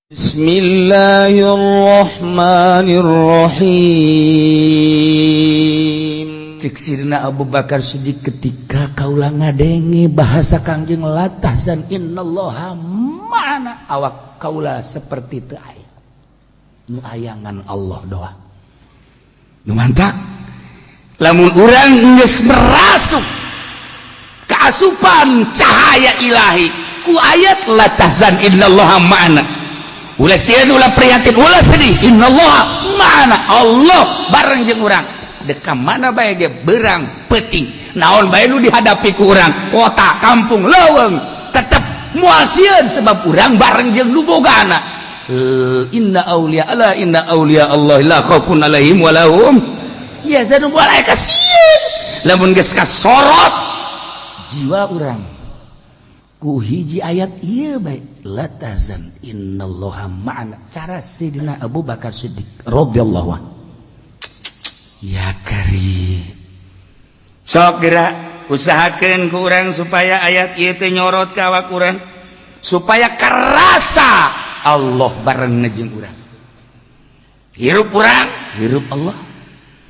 بسم الله الرحمن الرحيم. Cek Sidina Abu Bakar Siddiq, ketika kaula ngadenge bahasa Kangjeng "لا تحزن إن الله معنا", awak kaula seperti teu aya nu ayangan Allah doa Nu mantak lamun urang geus merasuk keasupan cahaya ilahi ku ayat "لا تحزن إن الله معنا", ulah sieun, ulah prihatin, ulah sedih, إن الله معنا, Allah bareng jeung urang. Dek ka mana bae ge, berang peuting naon bae nu dihadapi ku urang, kota, kampung, leuweung, tetep moal sieun sebab urang bareng jeung nu bogana. إن أولياء ألا إن أولياء الله لا خوف عليهم ولا هم yahzanun. Moal aya kasieun lamun geus kasorot jiwa urang ku hiji ayat ieu bae, "لا تحزن إن الله معنا", cara Sidina Abu Bakar Siddiq radhiyallahu anhu. Ya karim. Sok gerak, usahakeun ku urang supaya ayat ieu teh nyorot ka awak urang, supaya kerasa Allah bareng jeung urang. Hirup urang hirup Allah,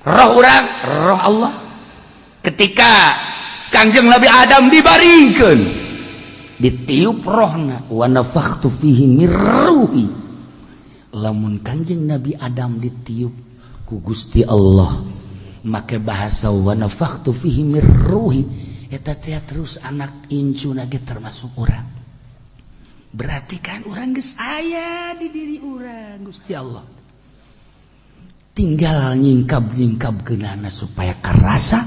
roh urang roh Allah. Ketika Kangjeng Nabi Adam dibaringkeun, ditiup rohna, "ونفخت فيه من روحي". Lamun Kanjeng Nabi Adam ditiup ku Gusti Allah make bahasa "ونفخت فيه من روحي", eta teh terus anak incu ge termasuk urang. Berarti kan urang geus aya di diri urang Gusti Allah, tinggal nyingkap-nyingkap kenana supaya kerasa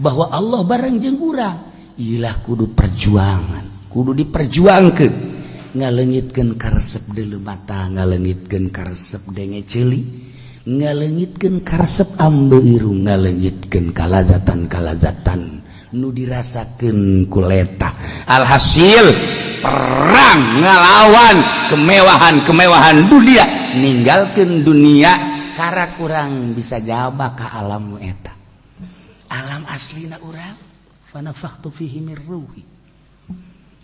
bahwa Allah bareng jeung urang. Ilah kudu perjuangan, kudu diperjuangkan, ngaleungitkeun karesep deuleu mata, ngaleungitkeun karesep denge ceuli, ngaleungitkeun karesep ambe irung, ngaleungitkeun kalazatan kalazatan nu dirasakeun ku letah. Alhasil perang ngalawan kemewahan-kemewahan dunia, ninggalkan dunia. Karena kurang bisa jawab ke alam eta, alam aslina urang. "فنفخت فيه من روحي".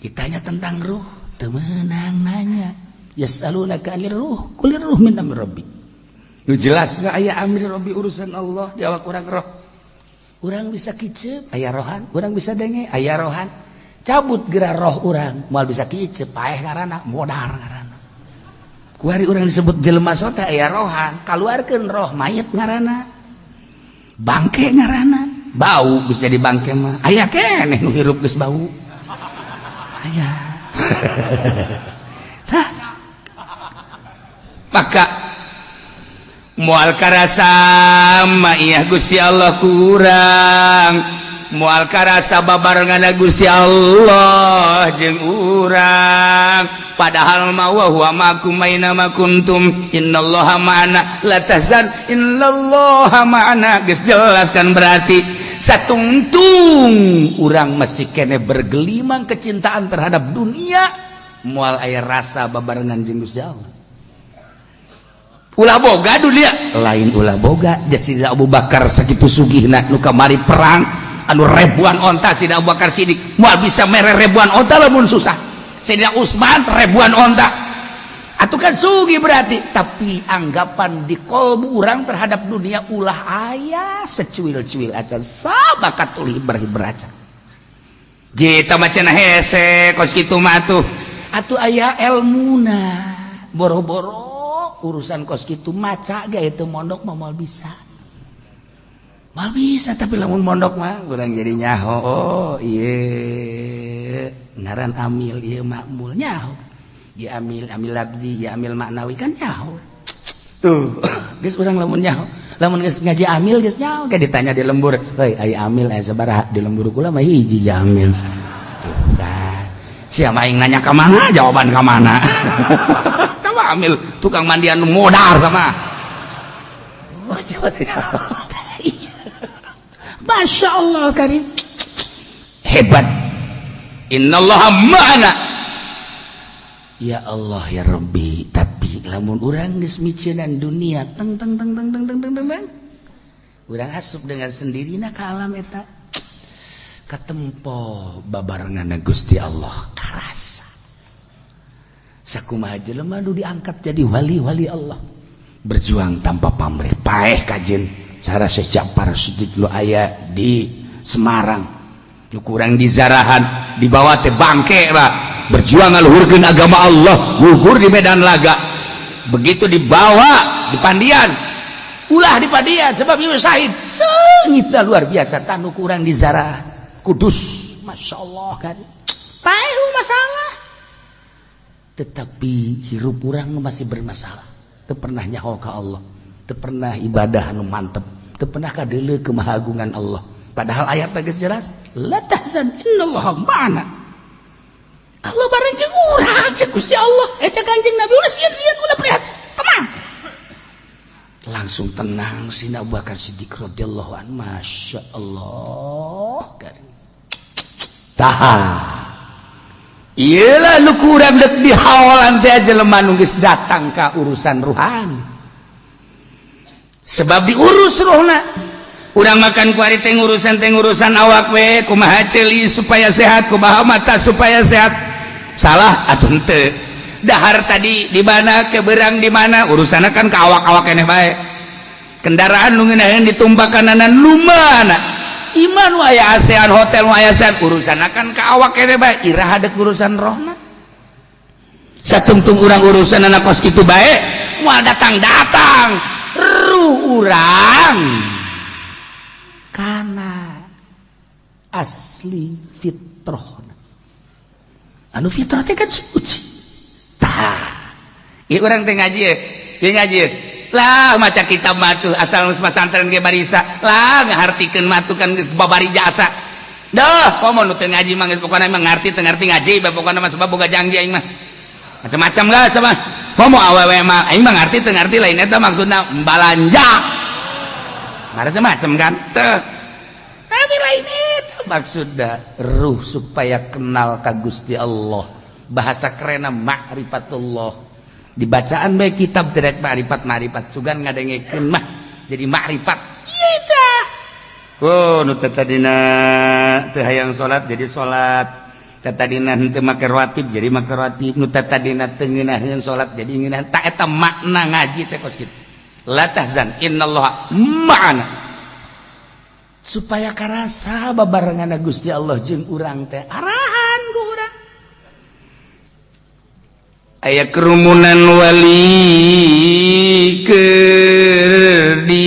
Ditanya tentang ruh teu meunang nanya. "يسألونك عن الروح قل الروح من أمر ربي". Nu jelas nggak aya أمر ربي, urusan Allah di awak urang roh. Urang bisa kicep aya rohan, urang bisa denge aya rohan. Cabut geura roh urang, moal bisa kicep, paeh ngaranna, modar ngaranna. Kuari urang disebut jelema sota aya rohan, kaluarkeun roh, mayit ngaranna, bangke ngaranna, bau. Bisa jadi bangke mah aya keneh nu hirup geus bau. Aya. Tah. Maka moal karasa maiyah Gusti Allah, kurang moal karasa babarengan Gusti Allah jeung urang. Padahal mah "وهو معكم أينما كنتم إن الله معنا لا تحزن إن الله معنا" geus jelas kan. Berarti satungtung urang masih kene bergelimang kecintaan terhadap dunia, moal aya rasa babarengan jeung Gusti Allah. Ulah boga dunia, lain ulah boga. Sidina Abu Bakar sakitu sugihna, nu kamari perang anu ribuan onta, Sidina Abu Bakar Siddiq moal bisa mere ribuan onta lamun susah. Sidina Utsman ribuan onta atuh kan sugih berarti. Tapi anggapan di kolbu urang terhadap dunia ulah aya secuil-cuil acan, sabakat tuli hiber acan. Jita macana hese kos kitu mah atuh. Atuh aya elmuna, boro-boro urusan kos kitu maca ge itu mondok mah moal bisa, moal bisa. Tapi lamun mondok mah urang jadi nyaho, oh iya ngaran amil, ieu makmul, nyaho ya amil, amil labzi ya, amil maknawi kan nyaho Tuh. Geus urang lamun nyaho, lamun geus ngaji amil geus nyaho. Kayak ditanya di lembur, "Heuy, aya amil aya sabaraha?" "Di lembur kula mah hiji amil." Tuh kan, siapa aing nanya ka mana, jawaban ka mana. Tahu amil tukang mandian modar sama. Oh, siapa? Masya Allah karim. Hebat. إن الله معنا. Ya Allah ya Rabbi, tapi lamun urang geus miceunan dunia, teng teng teng teng teng teng teng teng, urang asup dengan sendirinya ke alam eta, katempo babarengan Gusti Allah karasa. Sakumaha jelema nu diangkat jadi wali-wali Allah, berjuang tanpa pamrih, paeh kajen. Cara Syekh Ja'far Siddiq lu aya di Semarang, nu kurang di zarahan dibawa teh bangke lah, berjuang ngaluhurkeun agama Allah, gugur di medan laga. Begitu dibawa di pandian, ulah di pandian sebab ieu syahid, seungitna luar biasa. Tanu kurang di zarah Kudus, Masya Allah kan paeh masalah, tetapi hirup urang masih bermasalah, teu pernah nyaho ka Allah, teu pernah ibadah anu mantep, teu pernah kadeuleu kemahagungan Allah. Padahal ayat geus jelas, la tahzan innallaha ma'ana. Allah bareng jeung urang, cek Gusti Allah, eh, cek Kanjeng Nabi, ulah sieun-sieun, ulah prihatin, tenang. Langsung tenang si Abu Bakar Siddiq radhiyallahu anhu. Masya Allah kan. Tahan. Iyalah, nu kurang dek dihawalan teh jelema nu geus datang ka urusan ruhani. Sebab diurus rohna. Urang makan kuari teh urusan teh urusan awak we, kumaha ceuli supaya sehat, kumaha mata supaya sehat. Salah atuh henteu? Dahar tadi di mana, keberang di mana, urusanna kan ke awak-awak keneh bae. Kendaraan nu ngeunaheun ditumpakanana nu mana? Iman nu aya ASEAN, hotel nu aya ASEAN, urusanna kan ke awak keneh bae. Iraha dek urusan rohna? Satungtung urang urusanana kos kitu bae, moal datang-datang ruh urang kana asli fitrah. Anu fitrah teh kan suci. Tah. Ieu urang teh ngaji ye. Ieu ngaji ye. Lah, maca kitab mah tuh asal geus pasantren ge barisa. Lah, ngahartikeun mah tuh kan geus babari jasa. Dah, komo nu teu ngaji mah geus pokona mah ngarti teu ngarti ngaji bae pokona mah, sebab boga janji aing mah. Macam-macam lah sama. Komo awewe mah aing mah ngarti teu ngarti lain eta maksudna balanja. Macam-macam kan? Teu. Tapi lain itu maksudna ruh supaya kenal ka Gusti Allah. Bahasa kerena ma'rifatullah. Dibacaan bae kitab direk ma'rifat ma'rifat, sugan ngadengekeun mah jadi ma'rifat. Ieu tah. Oh, nu teh tadina teu hayang salat jadi salat. Teh tadina henteu make rawatib jadi make rawatib. Nu teh tadina teu ngeunaheun salat jadi ngeunaheun. Tak eta makna ngaji teh kos kitu. La tahzan innallaha ma'ana. Supaya karasa babarengan Gusti Allah jeung urang teh arahan ku urang. Aya kerumunan wali keur di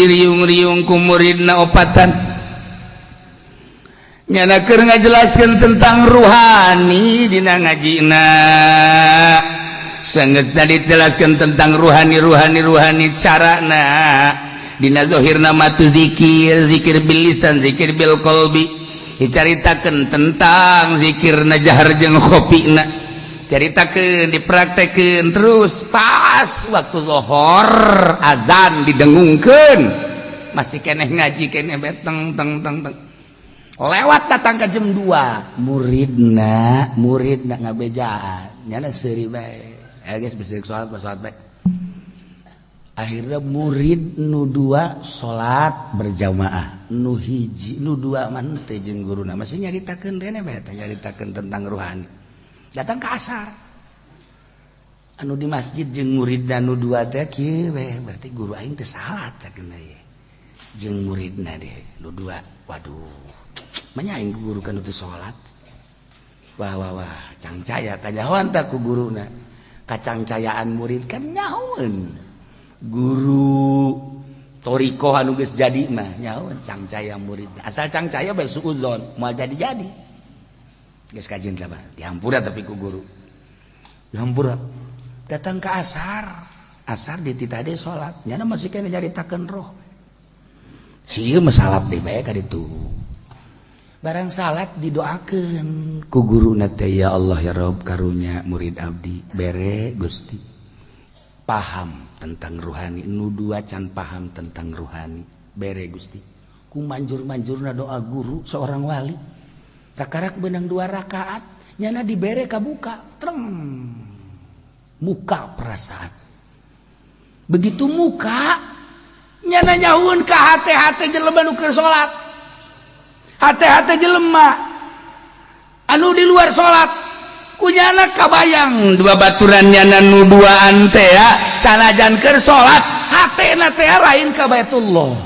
riung-riung ku muridna opatan, nyana keur ngajelaskeun tentang ruhani dina ngajina. Sangat tadi dijelaskan tentang ruhani, ruhani, ruhani, carana dina zahirna mah tu zikir, zikir bil lisan, zikir bil qalbi. Dicaritakeun tentang zikirna jahar jeung khofina, caritakeun, dipraktekeun terus. Pas waktu lohor azan didengungkeun, masih keneh ngaji keneh beteng teng teng teng. Lewat datang ke jam 2, muridna muridna ngabejaan, nyana seuri bae. Eh guys, bisa salat, salat bae. Akhirnya murid nu dua salat berjamaah, nu hiji, nu dua mah teu jeung guruna, masih nyaritakeun dene bae teh, nyaritakeun tentang ruhani. Datang ke asar, anu di masjid jeung muridna nu dua teh kieu we, berarti guru aing teh salat cenah ye jeung muridna deh nu dua. Waduh, manya aing guru kan teu salat. Wah wah wah, cangcaya kanyahoan tak ku guruna, kacangcayaan murid kan nyahoeun. Guru toriko anu geus jadi mah nyahoeun cangcaya murid, asal cangcaya bae suudzon moal jadi-jadi. Geus kajian lah, dihampura tapi ku guru dihampura. Datang ke asar, asar di tadi salat, nyana masih kena nyaritakeun roh. Si ieu mah salat deui bae ka ditu. Barang salat didoakeun ku guruna teh, ya Allah ya Rob, karunya murid abdi bere Gusti paham tentang ruhani, nu dua can paham tentang ruhani, bere Gusti. Ku manjur-manjurna doa guru seorang wali, kakarak benang dua rakaat, nyana dibere kabuka treng muka perasaan. Begitu muka, nyana nyahueun ka hate-hate jelema nu keur salat, hate-hate jelema anu di luar salat. Kunyana kabayang dua baturan nyana nu duaan teh ya, sanajan keur salat hatena teh lain ka Baitullah.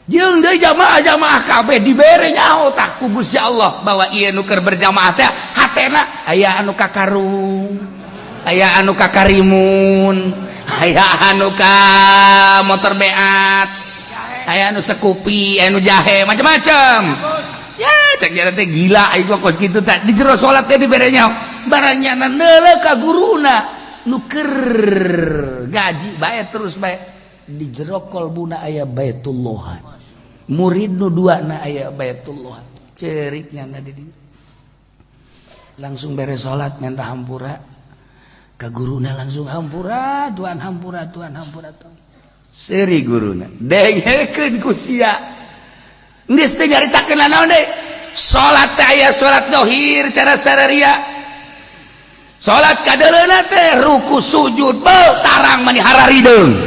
Jeung deui jamaah-jamaah kabeh dibere nyaho tah ku Gusti Allah bahwa ieu nu keur berjamaah teh hatena aya anu ka karung, aya anu ka karimun, aya anu ka motor beat, aya anu sekupi, aya anu jahe, macam-macam. Ya cek jalan teh gila aing mah kos kitu teh di jero salat teh dibere nyaho. Barang nyana neuleuh ka guruna nu keur gaji bae terus bae di jero kolbuna aya Baitullah. Murid nu duana aya Baitullah. Cerik nyana di dieu. Langsung beres salat minta hampura ka guruna, langsung hampura Tuhan, hampura Tuhan, hampura Tuhan. Seri guruna dengekeun ku sia geus teu nyaritakeun naon deui. Salat teh aya salat zahir cara sararia, salat kadeuleuna teh ruku sujud beuh tarang mani hararideung.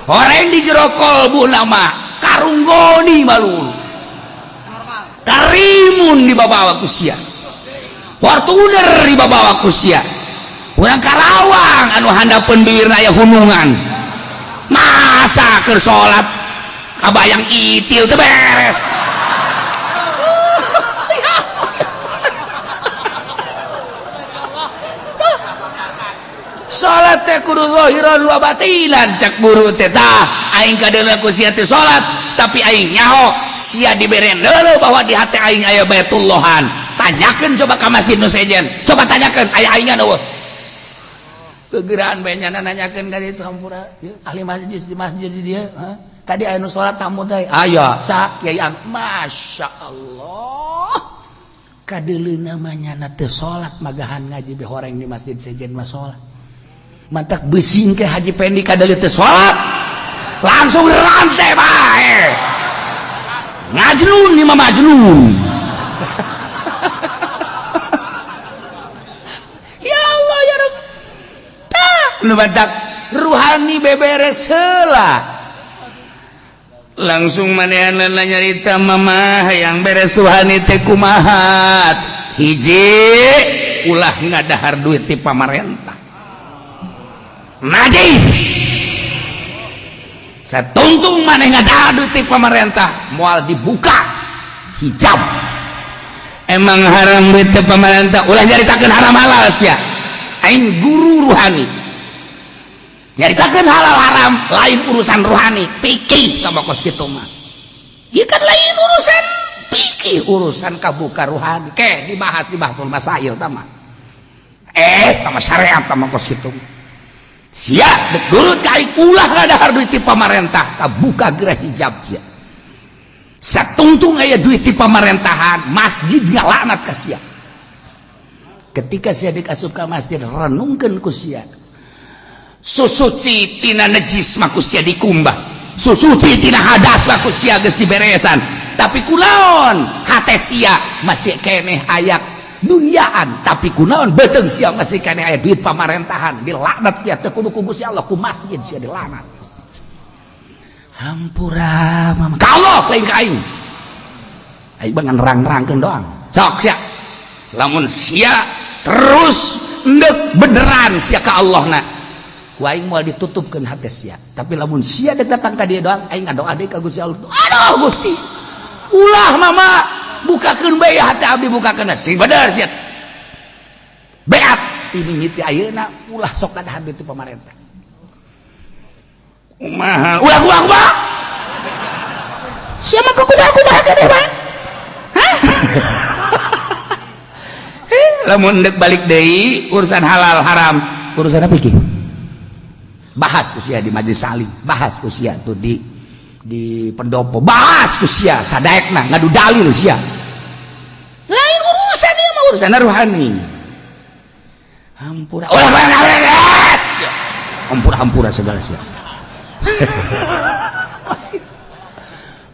Orang di jero kolbuna mah karunggoni malul karimun dibawa ku sia, Fortuner dibawa ku sia. Urang Karawang anu handapeun bibirna aya hunungan, masa keur salat kabayang itil teu beres. Salat teh kudu zahiran wa batinan cak guru teh. Tah aing kadeuleu ku sia teh salat, tapi aing nyaho sia dibere deuleu bahwa di hati aing aya Baitullahan. Tanyakeun coba ka masjid nu sejen, coba tanyakeun aya aingan eueuh. Kegeraan bae nyana nanyakeun ka ditu, hampura ieu ahli masjid di masjid di dieu. Tadi aya nu salat tamu teh aya sa kiai anu Masya Allah kadeuleu namanya teu salat magahan ngaji be horeng di masjid sejen mah salat. Mantak besing ke Haji Pendi kadeuleu teu salat langsung rantai bae ngajnun ni mah majnun. Ya Allah ya Rabb. Tah nu batak ruhani beberes heula langsung manehanna nyarita mama hayang beres ruhani teh kumaha. Hiji, ulah ngadahar duit ti pamarentah, najis. Satungtung maneh ngadahar duit ti pamarentah moal dibuka hijab. Emang haram duit ti pamarentah, ulah nyaritakeun haram halal sia. Aing guru ruhani nyaritakeun halal haram lain urusan ruhani, fikih sama kos kitu mah. Ieu kan lain urusan fikih, urusan kabuka ruhani ke dibahas di bahsul masail tama tama syariat tama kos kitu. Sia dek nurut ka aing ulah ngadahar duit ti pamarentah, kabuka gerah hijab sia. Satungtung aya duit ti pamarentahan, masjid ngalaknat ka sia. Ketika sia dikasup ka masjid renungkeun ku sia. Susuci tina najis mah ku sia dikumbah, susuci tina hadas mah ku sia geus diberesan, tapi kunaon hate sia masih keneh aya duniaan, tapi kunaon beuteung sia masih keneh aya duit pamarentahan, dilaknat sia teu kudu ku Gusti Allah, ku masjid sia dilaknat. Hampura mama ka Allah lain ka aing. Aing mah ngerang-nerangkeun doang. Sok sia lamun sia terus endek beneran sia ka Allah na ku aing moal ditutupkeun hate sia, tapi lamun sia dek datang ka dieu doang aing ngadoa deui ka Gusti Allah. Aduh Gusti, ulah mama bukakeun bae hate abdi, bukakeun sing bener sia. Beat ti mimiti ayeuna ulah sok kada hate ti pamarentah. Kumaha ulah kumaha kumaha sia mah kumaha kumaha gede mah. Hah? Lamun dek balik deui urusan halal haram urusan apa iki? Bahas usia di majelis salim, bahas usia tuh di pendopo, bahas usia sadaekna ngadu dalil sia. Lain urusan ieu mah urusan ruhani. Hampura ulah ulah hampura hampura segala sia.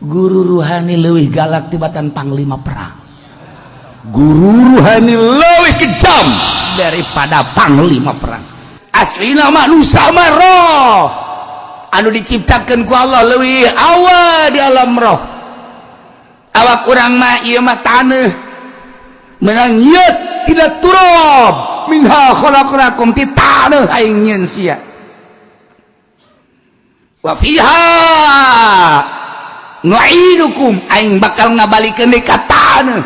Guru ruhani leuwih galak tibatan panglima perang. Guru ruhani leuwih kejam daripada panglima perang. Aslina manusia mah roh anu diciptakeun ku Allah leuwih awal di alam roh. Awak urang mah ieu mah taneuh menang nyeut Dijieun tina turab, minha khalaqnakum, ti taneuh aing nyieun sia. Wa fiha nu'idukum, aing bakal ngabalikeun deui ka taneuh.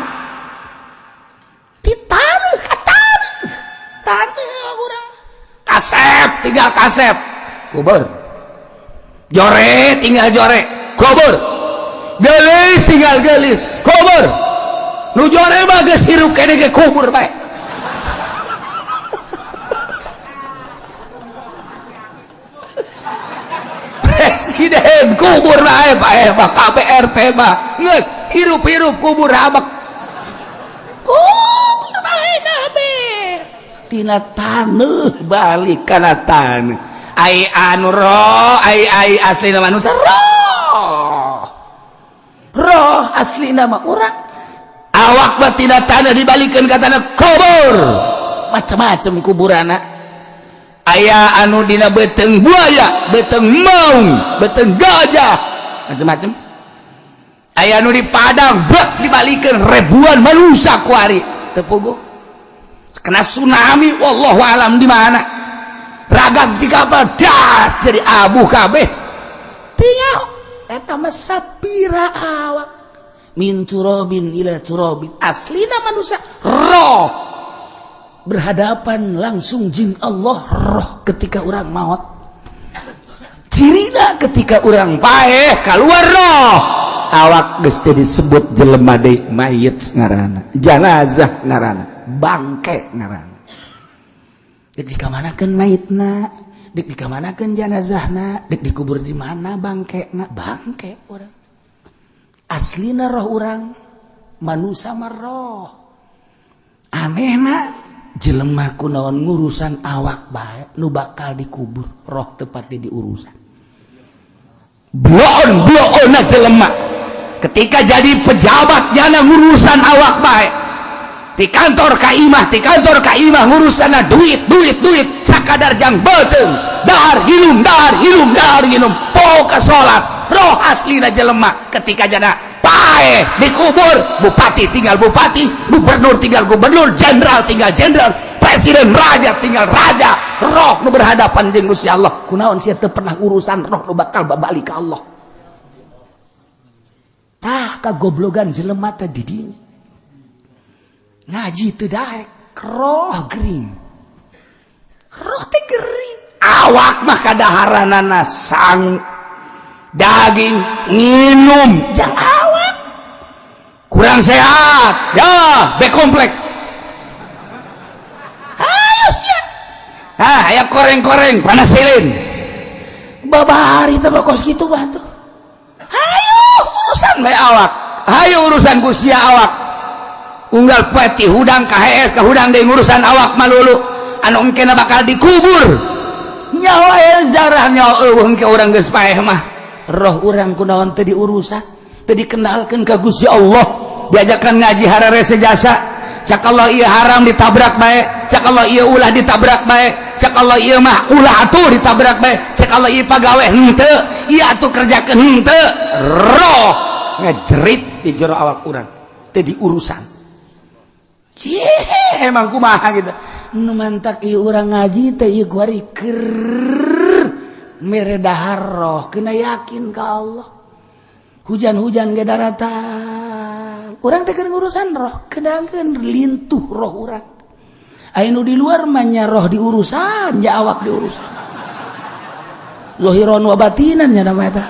Ti taneuh ka taneuh. Taneuh urang. Kasep tinggal kasep, kubur. Jore tinggal jore, kubur. Gelis tinggal gelis, kubur. Nu jore mah geus hirup keneh ge kubur bae. Presiden kubur bae bae mah, KPRT mah geus hirup-hirup kubur abak. Kubur bae kabeh. Tina taneuh balik kana taneuh. Ai anu roh, ai ai asli nama manusia roh. Roh asli nama urang. Awak mah tina taneuh dibalikeun ka taneuh kubur. Macam-macam kuburana. Aya anu dina beuteung buaya, beuteung maung, beuteung gajah, macam-macam. Aya anu di padang, bek dibalikeun ribuan manusia kuari teu puguh. Kena tsunami, wallahu alam di mana. Ragag di kapal, das jadi abu kabeh. Tinggal eta mah sapira awak. Min turabin ila turabin. Aslina manusia roh berhadapan langsung jin Allah roh ketika orang maut. Cirina ketika orang paeh keluar roh. Awak geus teu disebut jelema deui, mayit ngaranna, janazah ngaranna, bangke ngaranna. Dek dikamanakeun mayitna, dek dikamanakeun janazahna, dek dikubur di mana bangkena, bangke urang. Aslina roh urang, manusia mah roh. Anehna jelema kunaon ngurusan awak bae nu bakal dikubur, roh tepatnya diurusan. Bloon bloon jelema ketika jadi pejabat jana ngurusan awak bae. Di kantor ka imah, di kantor ka imah ngurusanna duit duit duit sakadar jang beuteung, dahar nginum, dahar nginum, dahar nginum, poho salat. Roh aslina jelema ketika jana paeh dikubur, bupati tinggal bupati, gubernur tinggal gubernur, jenderal tinggal jenderal, presiden raja tinggal raja. Roh nu berhadapan jeung Gusti Allah. Kunaon sia teu pernah urusan roh nu bakal babalik ka Allah. Tah kagoblogan jelema teh di dinya. Ngaji teu daek, roh gering. Roh teh gering. Awak mah kadaharanana sang daging nginum jang awak kurang sehat ya B komplek. Ayo sia. Ah, aya koreng-koreng panasilin. Babari teh kos kitu mah tuh. Hayu urusan bae awak. Hayu urusan ku sia awak. Unggal poe ti hudang ka hees ka hudang deui ngurusan awak malulu. Anu engkena bakal dikubur. Nyawa zarah nyawa eueuh engke urang geus paeh mah. Roh urang kunaon teu diurusan, teu dikenalkeun ka Gusti Allah. Diajakan ngaji hararese jasa. Cak Allah ieu haram ditabrak bae, cak Allah ieu ulah ditabrak bae, cak Allah ieu mah ulah atuh ditabrak bae, cak Allah ieu pagawe henteu, ieu atuh kerjakeun henteu. Roh ngejerit di jero awak urang, teu diurusan. Cih, emang kumaha gitu. Nu mantak ieu urang ngaji teh ieu kuari keur mere dahar roh, kena yakin ka Allah. Hujan-hujan ge daratang. Urang teh keur ngurusan roh, keunangkeun lintuh roh urang. Aya nu di luar mah nya roh diurusan, nya awak diurusan. Zahiran wa batinan nya nama eta.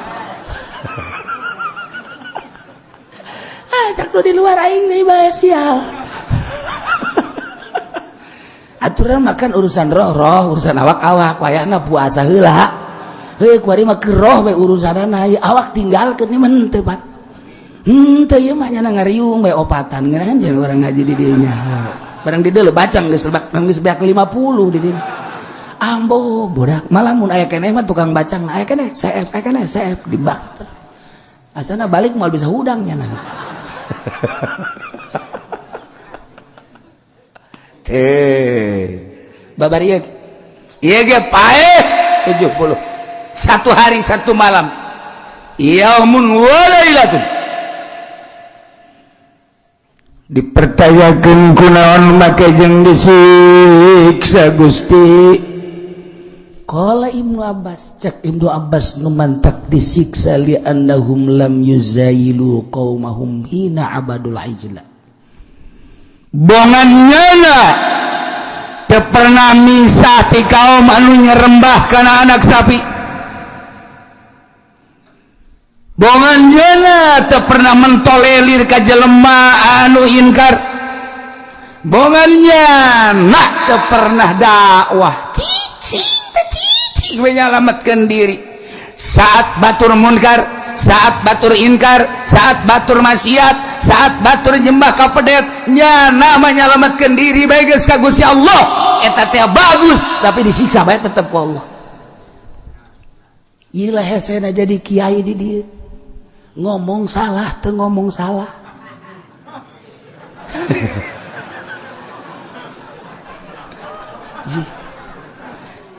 Ah, cak nu di luar aing deui bae sial. Aturan makan urusan roh, roh urusan awak-awak, wayahna puasa heula. Heuh kuari mah keur roh we urusanana, ieu awak tinggalkeun ieu mah henteu Pak. Henteu ieu mah nya ngariung we opatan ngeunahan jeung urang ngaji di dieu nya. Barang di dieu bacang geus lebak geus beak 50 di dieu. Ambo bodak malah mun aya keneh mah tukang bacang aya keneh CF aya keneh CF dibak. Asana balik moal bisa hudang nya. Teh babar ieu. Ieu ge paeh 70. Satu hari satu malam. Yaumun wa lailatun. Dipertanyakeun kunaon make jeung disiksa Gusti? Qala Ibnu Abbas, cek Ibnu Abbas, nu mantak disiksa li annahum lam yuzayilu qaumahum hina abadul ijla. Bongan nyana teu pernah misah ti kaum anu nyerembah kana anak sapi. Bongan nyana teu pernah mentolelir ka jelema anu inkar. Bongan nyana teu pernah dakwah. Cicing teh cicing we nyalametkeun diri. Saat batur munkar, saat batur inkar, saat batur maksiat, saat batur nyembah ka pedet, nyana mah nyalametkeun diri bae geus ka Gusti Allah. Eta teh bagus, tapi disiksa bae tetep ku Allah. Ieu lah hesena jadi kiai di dieu. Ngomong salah teu ngomong salah.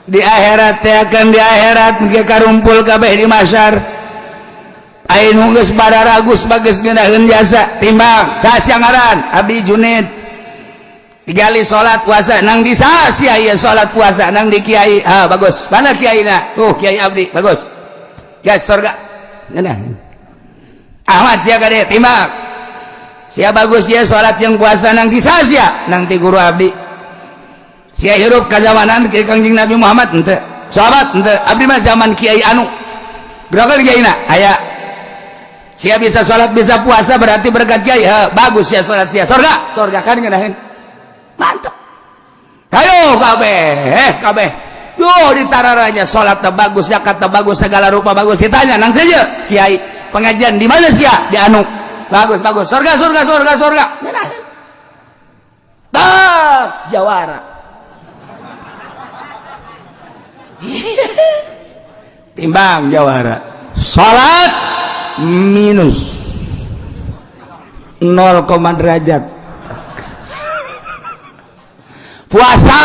Di akhirat teh akan di akhirat ge karumpul kabeh di mahsyar. Ayeuna geus bararagus bagus ngeunaheun jasa timbang sasia ngaran Abi Junid. Tigali salat puasa nang di sasia ieu salat puasa nang di kiai. Ah bagus. Mana kiaina? Tuh kiai abdi bagus. Ya surga. Ngeunaheun. Ahmad sia kade timbang. Sia bagus sia salat jeung puasa nang di sasia nang ti guru abdi. Sia hirup kazamanan ke Kangjeng Nabi Muhammad henteu. Sahabat henteu. Abdi mah zaman kiai anu. Gerakan kiaina aya. Sia bisa salat bisa puasa berarti berkat kiai. Ha, bagus sia salat sia. Surga, surga kan ngeunaheun. Mantep. Hayo kabeh, kabeh. Duh ditararanya salat teh bagus, zakat teh bagus, segala rupa bagus. Ditanya nang saja kiai pengajian di mana sia? Di anu. Bagus, bagus. Surga, surga, surga, surga. Ngeunaheun. Tak jawara. Timbang jawara. Salat minus 0, derajat. Puasa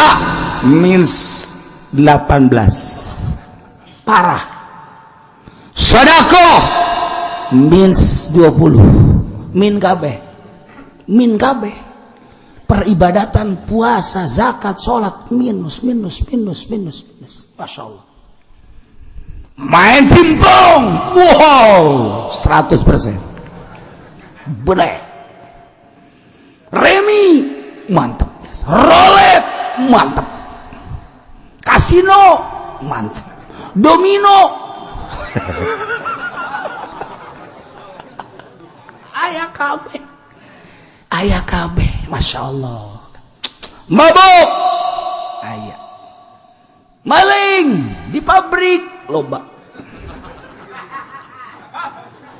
minus 18. Parah. Sedekah minus 20. Min kabeh. Min kabeh. Peribadatan, puasa, zakat, salat minus minus minus minus minus. Masya Allah. Main simpong, wow, 100%. Boleh. Remi mantep. Rolet mantep. Kasino mantep. Domino. Aya kabeh. Aya kabeh, Masya Allah. Mabuk aya. Maling di pabrik loba.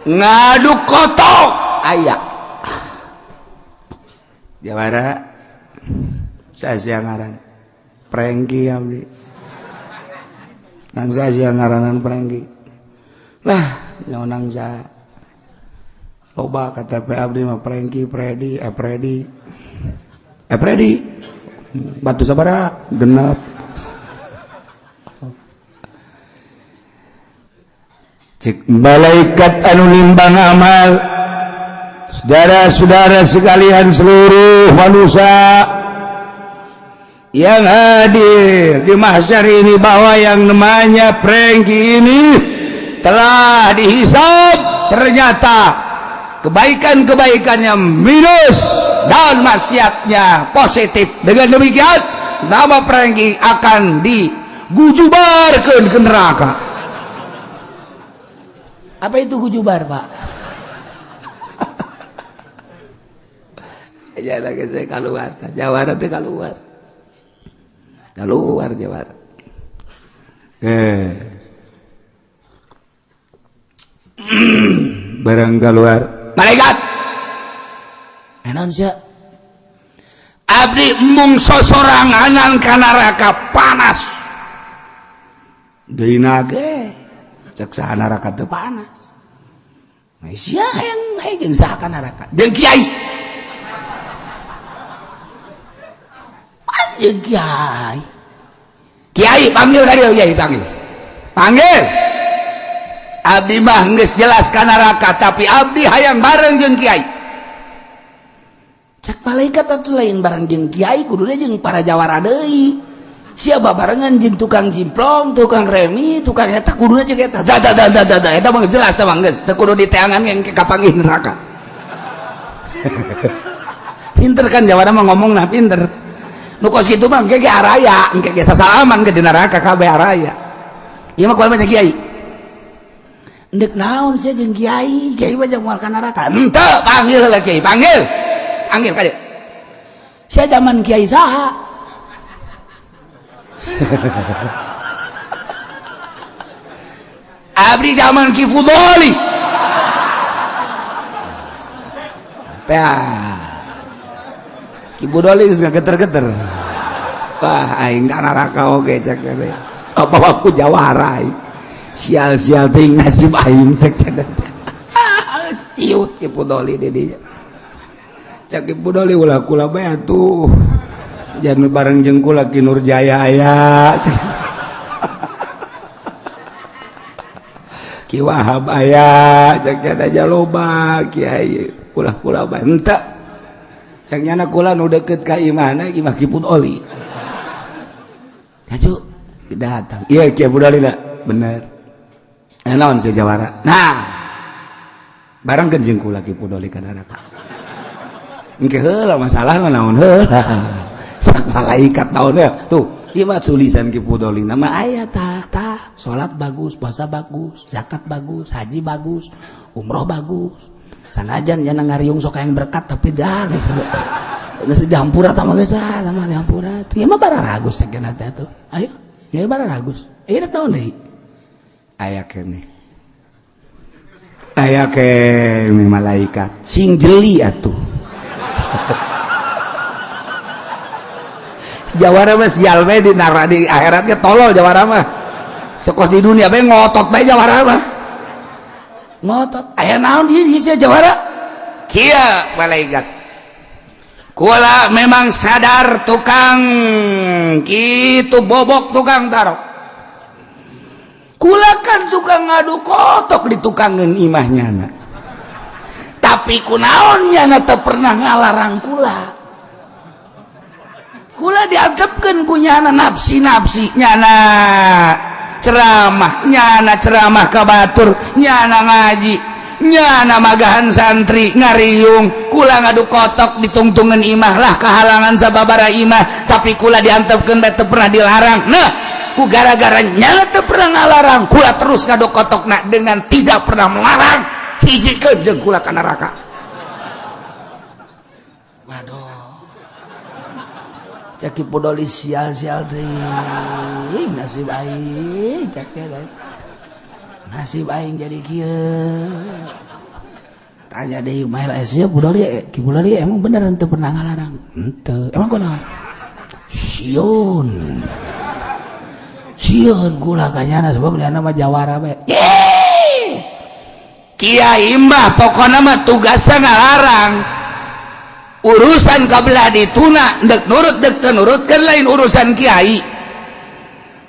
Ngaduk kotok aya. Jawara saya ngaran Prengki abdi. Nang saya ngaranan Prengki. Lah nyaonang sa loba KTP abdi mah Prengki, Predi, Epredi. Epredi. Batu sabara genep. Cek malaikat anu nimbang amal. Saudara-saudara sekalian seluruh manusia yang hadir di mahsyar ini, bahwa yang namanya Prengki ini telah dihisab, ternyata kebaikan-kebaikannya minus dan maksiatnya positif. Dengan demikian nama Prengki akan digujubarkan ke neraka. Apa itu gujubar, Pak? Jangan saya keluar, jawara teh keluar. Keluar jawara. Barang keluar. Malaikat. Enon sia. Abdi embung sosoranganan ka neraka panas. Deui ge cek saha neraka teu panas. Sia hayang hayang saha ka neraka? Jeung kiai. Jeung kiai. Kiai panggil ka dieu, kiai panggil. Panggil. Abdi mah geus jelas ka neraka, tapi abdi hayang bareng jeung kiai. Cak malaikat atuh lain bareng jeung kiai kuduna jeung para jawara deui. Sia babarengan jeung tukang jimplong, tukang remi, tukang eta kuduna jeung eta. Da da da da da da eta mah jelas tah mah geus teu kudu diteangan engke kapanggih neraka. Pinter kan jawara mah ngomongna pinter. Nu kos kitu mah engke ge araya, engke ge sasalaman ke di neraka kabeh araya. Ieu mah kumaha kiai? Ndek naon sia jeung kiai? Kiai mah jeung moal ka neraka. Henteu, panggil lah kiai, panggil. Panggil ka dieu. Sia zaman kiai saha? Abdi zaman Ki Fudoli. Tah. Ki Fudoli geus ngageter-geter. Wah, aing ka neraka oge cek teh. Apa aku jawara aing. Sial-sial teuing nasib aing cek teh. Ciut Ki Fudoli di dinya. Cek Ki Fudoli ulah kula bae atuh. Jangan bareng jeung kula Ki Nurjaya aya. Ki Wahab aya, cek aja loba kiai kula-kula bae henteu. Cek nyana kula nu deukeut ka imahna imah Ki Fudoli. Hayu datang. Iya Ki Fudoli da, bener. Naon si jawara? Nah. Barengkeun jeung kula Ki Fudoli ka neraka. Engke heula masalahna naon heula. Sak malaikat naon ya. Tuh, ieu mah tulisan Ki Fudoli nama aya tah tah salat bagus, puasa bagus, zakat bagus, haji bagus, umroh bagus. Sanajan jana ngariung sok yang berkat tapi dah geus geus dihampura tah mah geus ah mah dihampura. Ieu mah bararagus sakeuna teh tuh. Ayo, ieu bararagus. Ieu naon deui? Aya keneh. Aya keneh malaikat sing jeli atuh. Jawara mah sial bae di neraka di akhirat ge tolol jawara mah. Sekos di dunia bae ngotot bae jawara mah. Ngotot. Aya naon di sia jawara? Kieu malaikat. Kula memang sadar tukang kitu bobok tukang tarok. Kula kan tukang ngadu kotok di tukangeun imahnya na. Tapi kunaon nyana teu pernah ngalarang kula. Kula diantepkeun ku nyana nafsi-nafsi nyana ceramah, nyana ceramah ka batur, nyana ngaji, nyana magahan santri ngariung, kula ngadu kotok ditungtungan imah lah kahalangan sababara imah, tapi kula diantepkeun bae teu pernah dilarang. Nah, ku gara-gara nyana teu pernah ngalarang, kula terus ngadu kotokna dengan tidak pernah melarang, hijikeun jeung kula ka neraka. Waduh. Cek Ki Fudoli sial-sial teuing nasib aing cek teh nasib aing jadi kieu. Tanya deui mael sia Fudoli, Ki Fudoli emang bener henteu pernah ngalarang? Henteu. Emang kunaon? Sieun. Sieun kula ka nyana sebab nyana mah jawara bae. Kiai mah pokona mah tugasna ngalarang. Urusan kabelah dituna dek nurut dek teu nurut kan lain urusan kiai.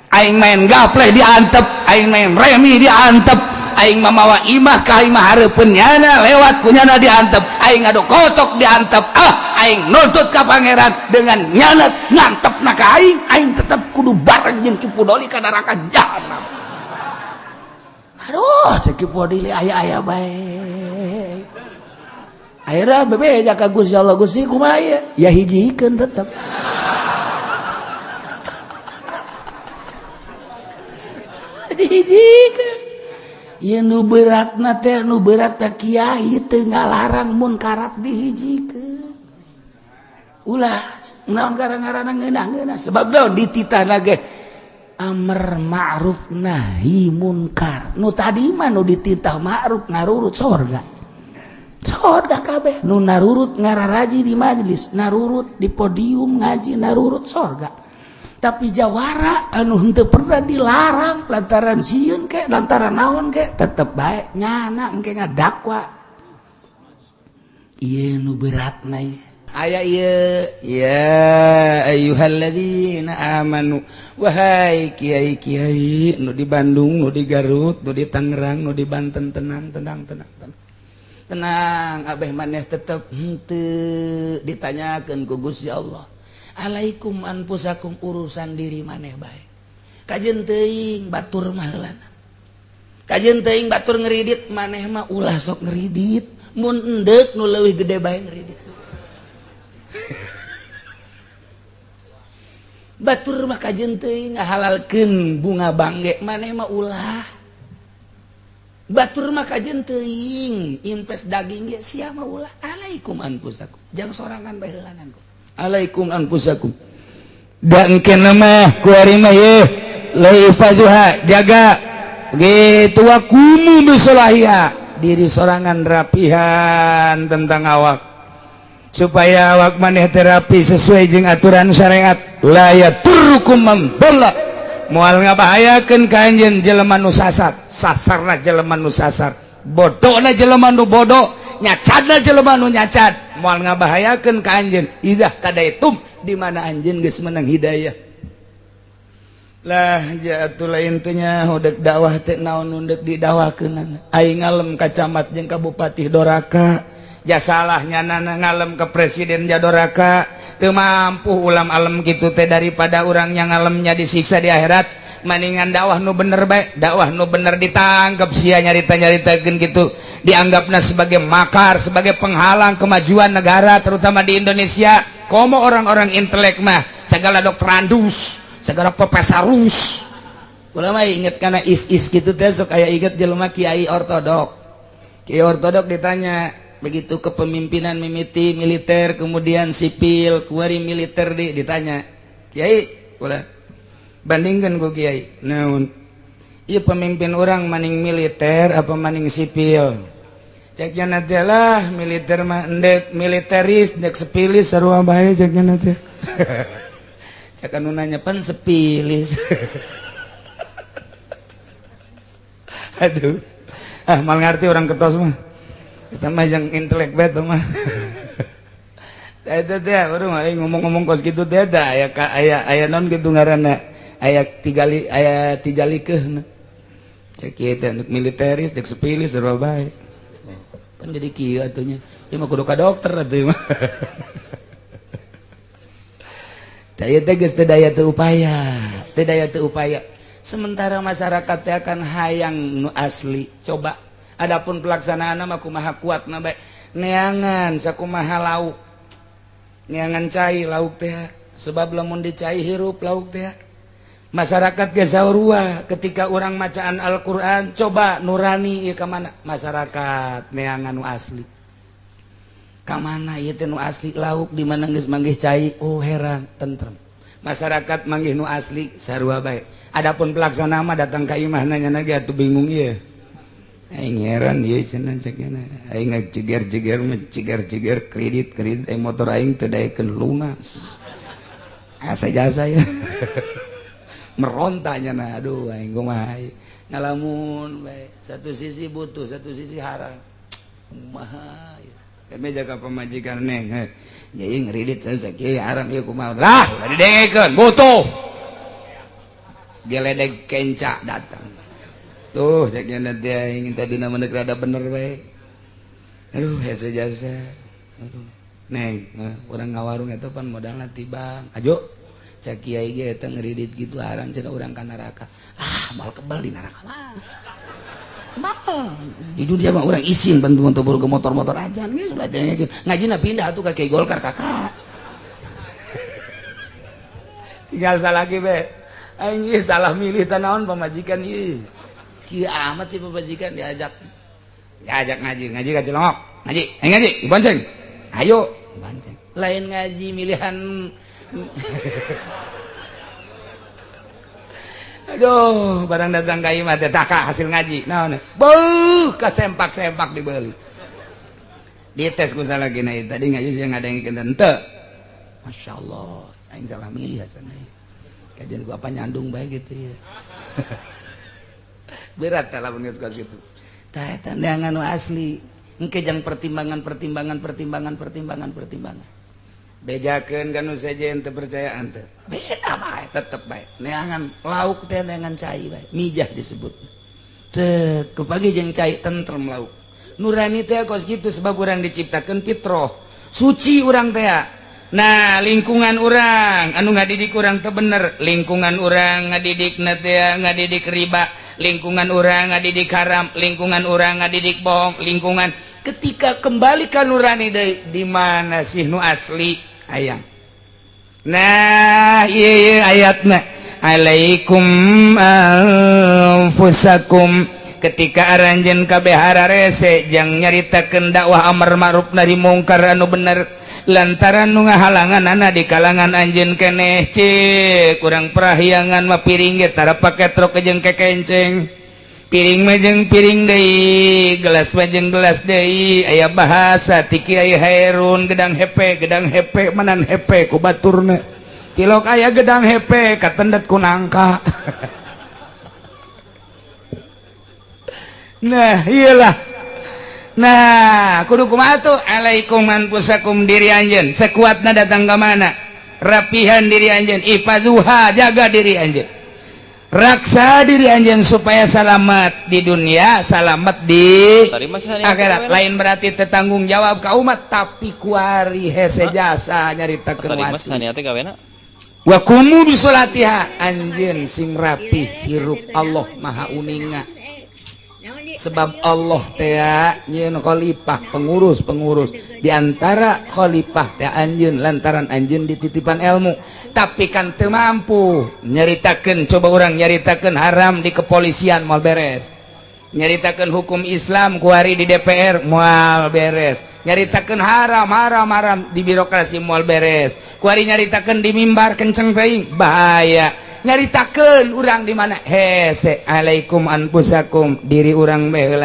Aing main gapleh diantep, aing main remi diantep, aing mamawa imah ka imah hareupeun nyana lewat ku nyana diantep, aing ngadu kotok diantep, ah aing nuntut ka pangeran dengan nyana ngantepna ka aing, aing tetep kudu bareng jeung Ki Fudoli ka neraka jahanam. Aduh, cek Ki Fudoli aya-aya bae. Akhirnya bebeja ka Gusti Allah, Gusti kumaha ieu? Ya hijikeun tetep. Dihijikeun. Ieu nu beratna teh nu berat teh kiai teu ngalarang mun karat dihijikeun. Ulah naon gara-garana ngeunah-ngeunah sebab naon dititahna ge amar ma'ruf nahi munkar. Nu tadi mah nu dititah ma'ruf narurut sorga. Sorga kabeh nu narurut ngararaji di majelis, narurut di podium ngaji, narurut sorga. Tapi jawara anu henteu pernah dilarang lantaran sieun ke lantaran naon ke tetep bae nyana engke ngadakwa. Ieu nu beratna ieu. Aya ieu ya ayyuhalladzina amanu wahai kiai-kiai nu di Bandung, nu di Garut, nu di Tangerang, nu di Banten, tenang tenang tenang tenang. Tenang abeh maneh tetep henteu ditanyakeun ku Gusti Allah. Alaikum anfusakum, urusan diri maneh bae. Kajeun teuing batur mah heulana. Kajeun teuing batur ngeridit maneh mah ulah sok ngeridit. Mun endeuk nu leuwih gede bae ngeridit. Batur mah kajeun teuing ngahalalkeun bunga bangge maneh mah ulah. Batur mah kajeun teuing invest daging ge sia mah ulah. Alaikum anfusakum. Jang sorangan bae heulanan ku. Alaikum anfusakum. Dan kena mah kuari mah ye laifazuha jaga gitu wakumu bisolahia diri sorangan rapihan tentang awak supaya awak maneh terapi sesuai jeung aturan syariat. La yaturrukum man dhalla, moal ngabahayakeun ka anjeun jelema nu sasar, sasarna jelema nu sasar, bodona jelema nu bodoh, nyacadna jelema nu nyacad, moal ngabahayakeun ka anjeun idzah tadaitum di mana anjeun geus menang hidayah. Lah jatuh lain teh nya hudek dakwah teh naon nu deuk didakwakeunana. Aing ngalem ka camat jeung ka bupati doraka, ja salahnya nana ngalem ke presiden ja doraka. Teu mampu ulam alem kitu teh daripada urang yang ngalemnya disiksa di akhirat. Maningan dakwah nu bener bae, dakwah nu bener ditangkep sia nyarita-nyaritakeun kitu, dianggapna sebagai makar, sebagai penghalang kemajuan negara terutama di Indonesia. Komo orang-orang intelek mah segala doktorandus, segala profesorus. Kula mah inget kana is-is gitu teh sok aya inget jelema kiai ortodok. Kiai ortodok ditanya begitu kepemimpinan mimiti militer kemudian sipil kuari militer di ditanya kiai kula bandingkan ku kiai naon ieu pemimpin orang maning militer apa maning sipil. Ceknya nanti lah militer mah endek militeris endek sepilis sarua bae ceknya nanti. Cek anu nanya pan sepilis. Aduh, ah mal ngerti orang ketos mah. Kita mah yang intelek bae tuh mah. Eta teh baru ngomong-ngomong kos kitu teh da aya aya aya non kitu ngaranna aya tigali aya tijalikeuh. Cek ieu teh militeris dek sepilis sarua bae. Pan jadi kieu atuh nya. Ieu mah kudu ka dokter atuh mah. Teh teh geus teu daya teu upaya, teu daya teu upaya. Sementara masyarakat teh akan hayang nu asli. Coba adapun pelaksanaan mah kumaha kuatna bae. Neangan sakumaha lauk. Neangan cai lauk teh sebab lamun dicai hirup lauk teh. Masyarakat ge sarua ketika urang macaan Al-Qur'an coba nurani ieu ka mana masyarakat neangan nu asli. Ka mana ieu teh nu asli lauk di mana geus manggih cai, oh heran tentrem. Masyarakat manggih nu asli sarua bae. Adapun pelaksana mah datang ka imah nanya ge atuh bingung ieu. Aing heran ieu cenah cek aing ngajeger-jeger mah jeger-jeger kredit-kredit aing motor aing teu daekeun lunas. Asa jasa ya. Merontanya nah aduh aing kumaha ngalamun bae. Satu sisi butuh, satu sisi haram. Kumaha kami jaga pemajikan neng jadi ngeridit saja haram ieu kumaha lah udah didengekeun butuh geledek kenca datang tuh cek nya teh aing tadi nama rada bener bae. Aduh hese jasa aduh neng urang ngawarung eta pan modalna tibang ajo cek kiai ge eta ngeridit gitu haram cenah urang ka neraka. Ah moal kebal di neraka mah. Kebal di dunia mah urang isin bantu untuk ke motor-motor aja geus ngajina pindah atuh ka Kiai Golkar kakak. Tinggal salah lagi be aing ieu salah milih tanaon pamajikan ieu. Kieu amat sih pamajikan diajak diajak ngaji, ngaji ka Cilongok, ngaji, aing ngaji dibonceng. Ayo bonceng. Lain ngaji milihan. Aduh, barang datang ka imah teh taka hasil ngaji. Naon? Beuh, kasempak-sempak dibeli. Dites ku salah gina tadi ngaji sih ngadengkeun henteu. Masyaallah, aing salah milih hasana. Kajian ku apa nyandung bae gitu ya. Berat tah lamun geus kos kitu. Tah eta neangan nu asli. Engke jang pertimbangan pertimbangan pertimbangan pertimbangan pertimbangan. Bejakeun ka nu sejen teu percayaan teh. Beda bae tetep bae. Neangan lauk teh neangan cai bae. Mijah disebut. Teu kupagi jeung cai tentrem lauk. Nurani teh kos kitu sebab urang diciptakeun fitrah suci urang teh. Nah, lingkungan urang anu ngadidik urang teu bener, lingkungan urang ngadidik na teh ngadidik riba, lingkungan urang ngadidik haram, lingkungan urang ngadidik bohong, lingkungan ketika kembali ka nurani deui di mana sih nu asli hayang. Nah, ieu ieu ayatna alaikum anfusakum ketika aranjeun kabeh hararese jang nyaritakeun dakwah amar ma'ruf nahi mungkar anu bener lantaran nu ngahalangan ana di kalangan anjeun keneh cek kurang prahyangan mah piring ge tara pake truk jeung kekenceng, piring mah jeung piring deui, gelas mah jeung gelas deui. Aya bahasa ti Kiai Hairun, gedang hepe, gedang hepe manan hepe ku baturna, tilok aya gedang hepe katendet ku nangka. Nah, iyalah. Nah, kudu kumaha tuh? Alaikum anfusakum, diri anjeun. Sekuatna datang ke mana? Rapihan diri anjeun, ifazuha, jaga diri anjeun. Raksa diri anjeun supaya selamat di dunia, selamat di akhirat. Lain berarti tetanggung jawab ka umat, tapi kuari hese jasa nyaritakeun wasi. Wa qumu bi sholatiha, anjeun sing rapi hirup Allah Maha Uninga. Sebab Allah teh nyieun khalifah, pengurus-pengurus diantara khalifah teh anjeun lantaran anjeun dititipan ilmu, tapi kan teu mampu nyaritakeun. Coba urang nyaritakeun haram di kepolisian moal beres, nyaritakeun hukum Islam kuari di DPR moal beres, nyaritakeun haram haram haram di birokrasi moal beres, kuari nyaritakeun di mimbar kenceng teuing bahaya. Nyaritakeun urang di mana hese alaikum anfusakum, diri urang bae,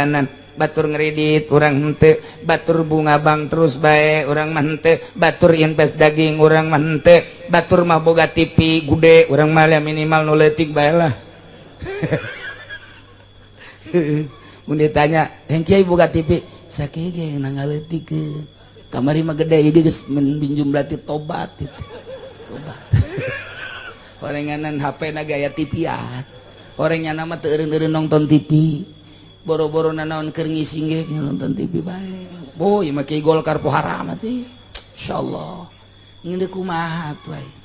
batur ngredit urang henteu, batur bunga bank terus bae urang mah henteu, batur invest daging urang mah henteu, batur mah boga TV gede urang mah minimal nu leutik bae lah. Mun ditanya, "Yang kiai boga TV?" Sakieu ge ngaleutikeun. Kamari mah gede ieu geus minjum berarti tobat itu. Tobat. Orenganan HP na gaya TV-an. Orangnya nama teu eureun-eureun nonton TV. Boro-boro nanaon keur ngising ge nonton TV bae. Boy, ieu mah kiai Golkar poharam sih. Insyaallah. Ngeundeuk kumaha atuh ayeuna.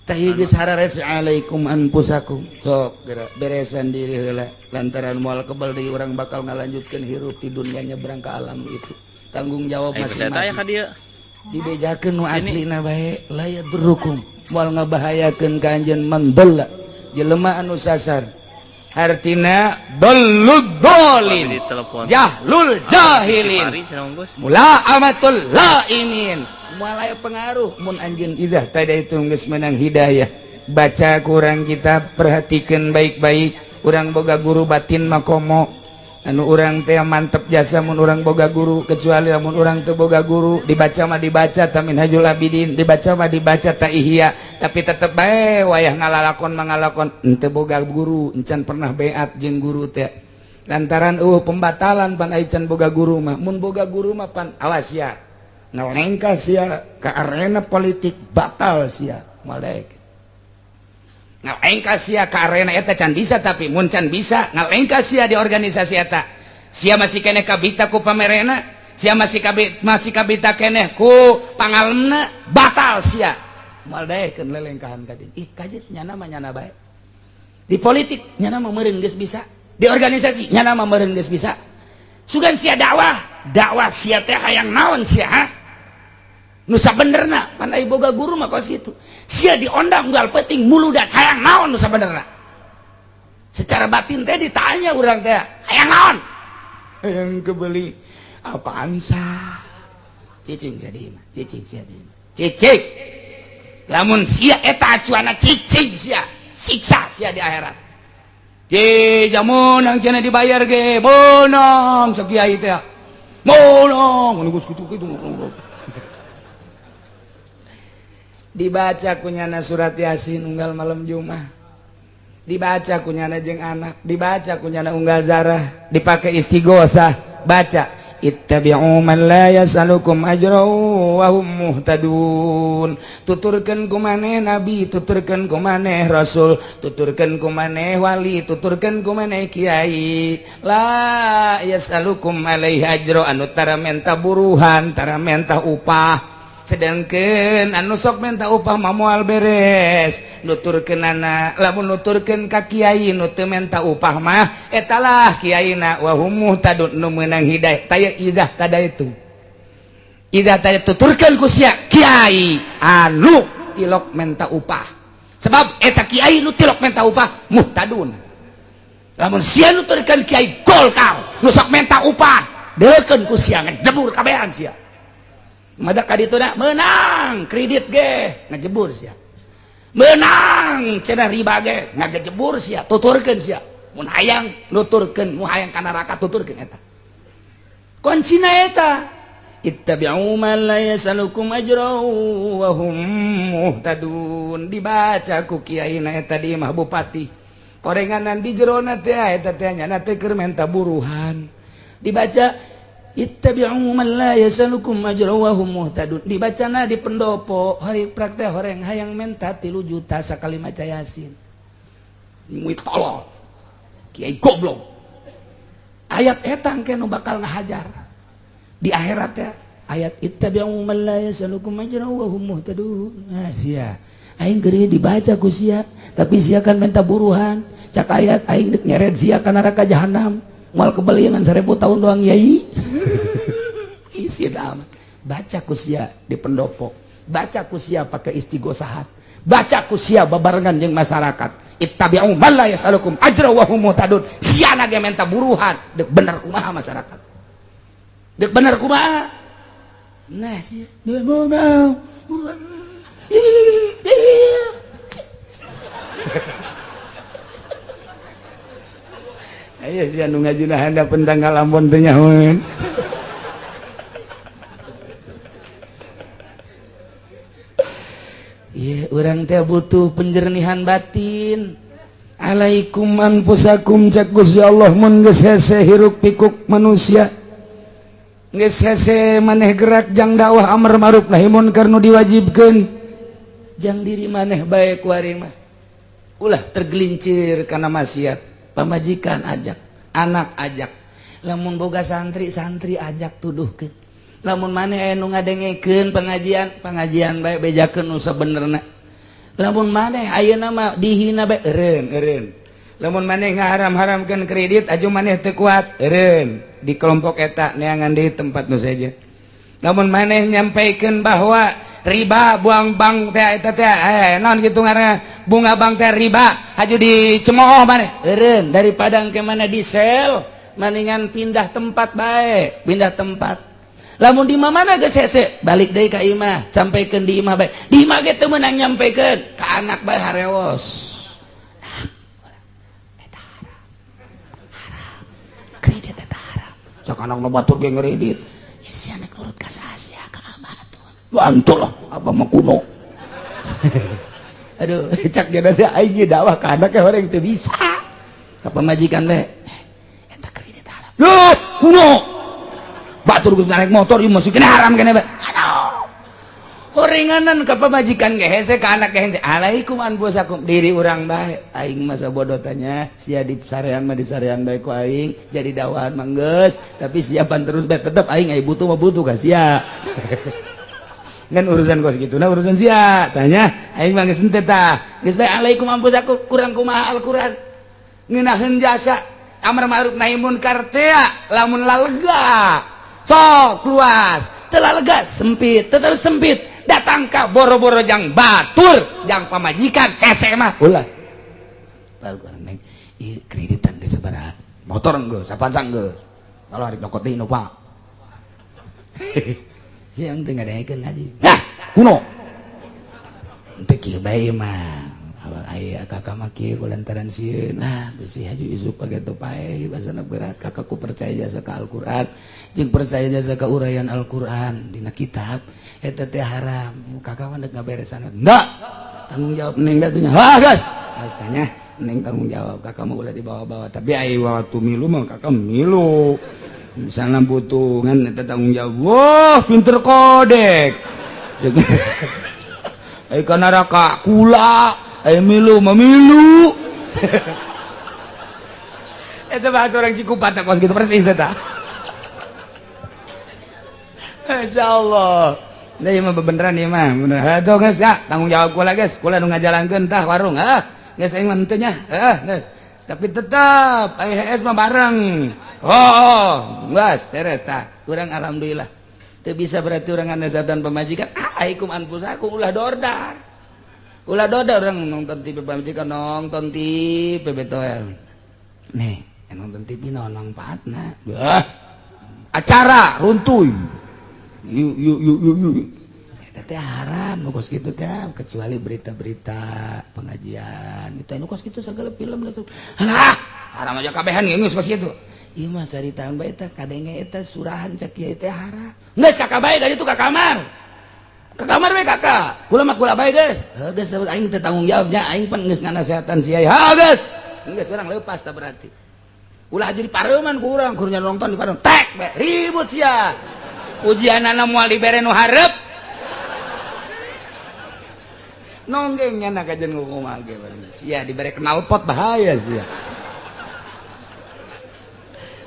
Tah ieu geus harares alaikum anfusakum. Sok geura beresan diri heula lantaran moal kebal deui urang bakal ngalanjutkeun hirup di dunia nyebrang ke alam itu. Tanggung jawab masing-masing. Dibejakeun nu aslina bae, la yadrukum, moal ngabahayakeun ka anjeun mandalla jelema anu sasar, artina dallud dolin, jahlul jahilin, mula amatul laimin, moal aya pengaruh mun anjeun idzah tadi itu geus menang hidayah. Baca kurang kita perhatikan baik-baik, urang boga guru batin makomo anu urang teh mantep jasa mun urang boga guru, kecuali lamun urang teu boga guru dibaca mah dibaca ta Minhajul Abidin, dibaca mah dibaca ta Ihya, tapi tetep bae wayah ngalalakon mangalakon henteu boga guru, encan pernah beat jeung guru teh lantaran pembatalan pan ai can boga guru mah. Mun boga guru mah pan awas sia ngalengkah sia ke arena politik, batal sia malek ngalengkah sia ke arena eta can bisa, tapi mun can bisa ngalengkah sia di organisasi eta, sia masih keneh kabita ku pamerena, sia masih kabita, masih kabita keneh ku pangalemna, batal sia moal daekeun lelengkahan ka dieu. Ih kajet nyana mah nyana bae di politik, nyana mah meureun geus bisa di organisasi, nyana mah meureun geus bisa sugan sia dakwah, dakwah sia teh hayang naon sia, ha? Nu sabenerna pan ai boga guru mah kos kitu, sia diondang unggal penting muludan hayang naon nu sabenerna. Secara batin teh ditanya urang teh hayang naon, hayang kebeli apaan sah, cicing sia mah, cicing sia mah, cicing lamun sia eta acuana, cicing sia, siksa sia di akhirat. Ge jamun cenah dibayar ge meunang cek kiai teh meunang geus kitu-kitu. Dibaca kunyana surat Yasin unggal malam Jumat, dibaca kunyana jeung anak, dibaca kunyana unggal zarah, dipakai istighosah, baca Ittabi'u man la yas'alukum ajra wa hum muhtadun. Tuturkeun ku maneh nabi, tuturkeun ku maneh rasul, tuturkeun ku maneh wali, tuturkeun ku maneh kiai. La yas'alukum alaihi ajra, anu tara menta buruhan, tara menta upah. Sedangkan anu sok menta upah mah moal beres. Nuturkeunana lamun nuturkeun ka kiai nu teu menta upah mah etalah kiaina wa hum muhtadun nu meunang hidayah. Taya idah tadaitu. Idah tadi tuturkeun ku sia kiai anu tilok menta upah. Sebab eta kiai nu tilok menta upah muhtadun. Lamun sia nuturkeun kiai Golkar nu sok menta upah, deukeun ku sia ngejebur kabehan sia. Mada ka ditu da meunang kredit ge ngejebur sia. Meunang cenah riba ge ngagejebur sia, tuturkeun sia. Mun hayang nuturkeun, mun hayang ka neraka tuturkeun eta. Kuncina eta ittabi'u man la yas'alukum ajra wa hum muhtadun. Dibaca ku kiai na eta di imah bupati. Korenganan di jerona teh eta teh nya teh keur menta buruhan. Dibaca ittabi'u man la yas'alukum ajra wa hum muhtadun. Dibacana di pendopo hari praktek horeng hayang menta 3 juta sakali maca Yasin. Muit tolol. Kiai goblok. Ayat eta engke nu bakal ngahajar di akhirat ya. Ayat ittabi'u man la yas'alukum ajra wa hum muhtadun. Nah, sia aing keur dibaca ku sia, tapi sia kan minta buruhan. Cak ayat aing deuk nyeret sia ka neraka jahanam. Moal kebeliangan 1000 tahun doang yai. Isi amat. Baca ku sia di pendopo. Baca ku sia pakai istighosahat. Baca ku sia babarengan jeung masyarakat. Ittabi'u man la yas'alukum ajra wa hum muhtadun. Sia ge menta buruhan, deuk bener kumaha masyarakat. Deuk bener kumaha? Nah sia mau. Ayo sia nu ngajina handapeun tanggal Ambon teh nyahoeun. Ieu urang teh butuh penjernihan batin. Alaikum anfusakum cak Gusti Allah mun geus hese hiruk pikuk manusia. Geus hese maneh gerak jang dakwah amar ma'ruf nahi munkar nu diwajibkeun. Jang diri maneh bae ku ari mah. Ulah tergelincir kana maksiat. Pamajikan ajak, anak ajak. Lamun boga santri, santri ajak tuduhkeun. Lamun maneh aya nu ngadengekeun pengajian, pengajian bae bejakeun nu sabenerna. Lamun maneh ayeuna mah dihina bae eureun eureun. Lamun maneh ngaharam-haramkeun kredit aju maneh teu kuat eureun di kelompok eta neangan deui tempat nu sejen. Lamun maneh nyampaikeun bahwa riba buang bank teh eta teh naon kitu ngaranna bunga bank teh riba haju dicemooh maneh eureun daripada engke mana di sel mendingan pindah tempat bae, pindah tempat. Lamun di mana geus hese balik deui ka imah, sampaikeun di imah bae. Di imah ge teu meunang nyampaikeun ka anak bae harewos. Eta haram. Haram. Kredit eta haram. Sok anak nu batur ge ngredit. Ya sia nek nurut ka saha sia ka abah atuh. Bantu lah abah mah kuno. Aduh, cak dia nanti aing dakwah ka anak orang teu bisa. Ka pamajikan bae. Eta kredit haram. Loh, kuno. Batur geus naik motor ieu masih kena haram kena bae. Aduh. Horenganan ka pamajikan ge hese ka anak ge hese. Alaikum anfusakum diri urang bae. Aing masa bodoh tanya, sia di sarean mah di sarean bae ku aing jadi dakwahan mah geus, tapi siapan terus bae tetep aing ai butuh mah butuh ka sia. Ngan urusan kos gitu nah urusan sia tanya aing mah geus henteu tah geus bae alaikum anfusakum kurang kumaha Al-Qur'an ngeunaheun jasa amar ma'ruf nahi munkar teh lamun lalega sok luas teu lalega sempit tetep sempit datang ka boro-boro jang batur jang pamajikan hese mah ulah neng ieu kreditan geus sabaraha motor geus Avanza geus kalau hari nyokot deui Innova. Siang teu ngadengekeun ngaji. Nah, kuno. Teu kieu bae mah. Awal aya kakak mah kieu kulantaran sieun. Nah, bisi haju isuk pake teu pae basana berat kakakku percaya jasa ka Al-Qur'an jeung percaya jasa ka uraian Al-Qur'an dina kitab eta teh haram. Kakak mah deuk ngaberesan. Enggak. Tanggung jawab neng da nya. Wah, geus. Geus tanya neng tanggung jawab kakak mah ulah dibawa-bawa tapi ai waktu milu mah kakak milu. Misalnya butuh kan eta tanggung jawab. Wah, pinter kodek. Ayo ka neraka kula, ayo milu memilu. Eta bahasa orang Cikupa tak kos gitu persis eta. Masya Allah. Nah, ieu mah bebeneran ieu mah. Bener. Aduh geus ya, tanggung jawab kula geus. Kula nu ngajalankeun tah warung, ah. Geus aing mah henteu nya. Heeh, geus. Tapi tetap AHS mah bareng. Oh, geus beres tah. Urang alhamdulillah. Teu bisa berarti urang nganasehatan pamajikan. Alaikum anfusakum ulah dordar. Ulah dordar urang nonton TV pamajikan nonton TV betoel. Nih, nonton TV naon manfaatna? Bah. Acara runtuy. Yuk yuk yuk yuk yuk. Eta teh haram nu kos kitu teh kecuali berita-berita pengajian. Itu nu kos kitu segala film lah. Halah, haram aja kabehan geus kos kitu. Ieu mah saritaan bae eta kadenge eta surahan cek kieu teh haram. Geus kakak bae dari itu ka kamar. Ka kamar we kakak. Kula mah kula bae geus. Heuh geus aing teh tanggung jawabnya aing pan geus nganasehatan sia. Ha geus. Geus urang leupas tah berarti. Ulah jadi pareuman ku urang kur nonton di pareum. Tek bae ribut sia. Ujianana moal dibere nu hareup. Nonggeng nya kajen kumaha ge sia dibere knalpot bahaya sia.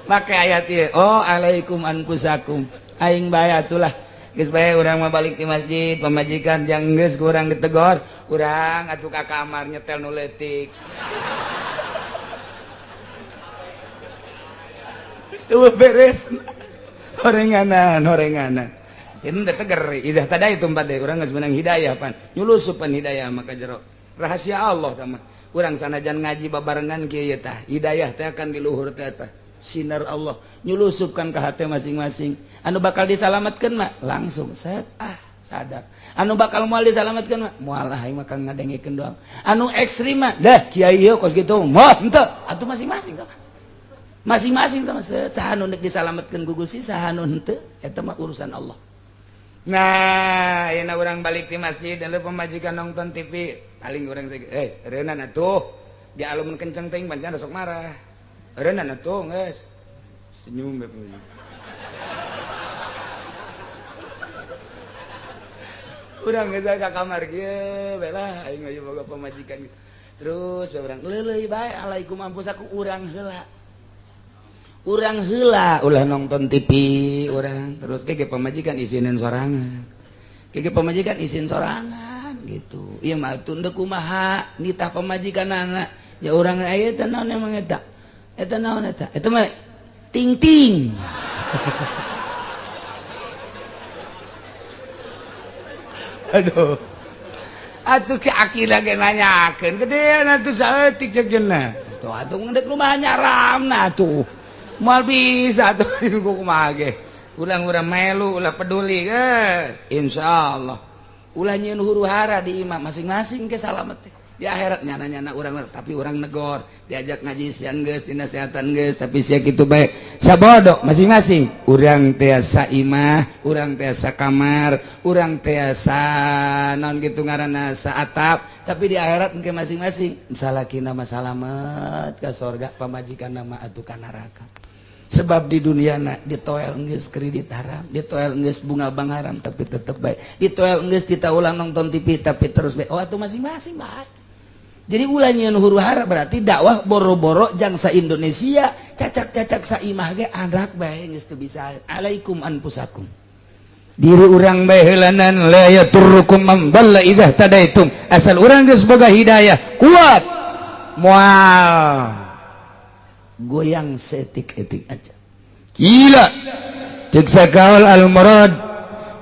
Make ayat ieu, oh alaikum anfusakum. Aing bae atulah. Geus bae urang mah balik di masjid, pamajikan jang geus ku urang ditegor, urang atuh ka kamar nyetel nu leutik. Geus beres. Horenganan, horenganan. Ini udah teger, idah tadi itu empat deh, urang geus menang hidayah pan. Nyulusupan hidayah maka jero. Rahasia Allah sama. Urang sanajan ngaji babarengan kieu tah, hidayah teh akan di luhur teh tah. Sinar Allah nyulusupkan ke hati masing-masing. Anu bakal disalamatkeun mah langsung set ah sadar. Anu bakal moal disalamatkeun mah moal ah aing mah ngadengekeun doang. Anu ekstrim mah dah kiai ieu kos kitu moal henteu atuh masing-masing tah. Masing-masing tah saha nu deuk disalamatkeun ku Gusti saha nu henteu eta mah urusan Allah. Nah, ayeuna urang balik di masjid dan pemajikan nonton TV, paling urang reunan atuh. Di alumun kenceng teuing pancen sok marah. Reunan atuh geus. Senyum bae pemajikan. Urang geus ka kamar kieu bae lah aing mah boga pemajikan gitu. Terus bae urang leuleuy bae alaikum anfusakum urang heula. Urang heula ulah nonton TV urang terus ke pamajikan isinin sorangan. Ke pamajikan isin sorangan gitu. Ieu mah atuh deuk kumaha nitah pamajikanana. Ya urang aya teh naon emang eta? Eta naon eta? Eta mah ting-ting. Aduh. Atuh ke akila ge nanyakeun gedean atuh saeutik ceuk jeuna. Tuh atuh ngeudek kumaha nyaramna atuh. Moal bisa tuh kumaha ge. Ulang-urang melu ulah peduli geus. Insyaallah. Ulah nyieun huru-hara di imah masing-masing ke salamet teh. Di akhirat nyana-nyana urang tapi urang negor, diajak ngaji sian geus, dinasehatan geus, tapi sia kitu bae. Sabodo masing-masing. Urang tiasa imah, urang tiasa kamar, urang tiasa naon kitu ngaranna saatap, tapi di akhirat engke masing-masing salakina mah salamet ka sorga, pamajikanna mah atuh ka neraka. Sebab di dunia na ditoel geus kredit haram, ditoel geus bunga bank haram tapi tetep bae. Ditoel geus kita ulang nonton TV tapi terus bae. Oh atuh masing-masing bae. Jadi ulah nyieun huru-hara berarti dakwah boro-boro jangsa Indonesia, cacak-cacak saimah ge anak bae geus teu bisa. Alaikum anfusakum. Diri urang bae heulanan la yaturrukum man dhalla idza tadaitum. Asal urang geus boga hidayah kuat moal goyang seetik-etik aja. Gila. Cek sakaul al-murad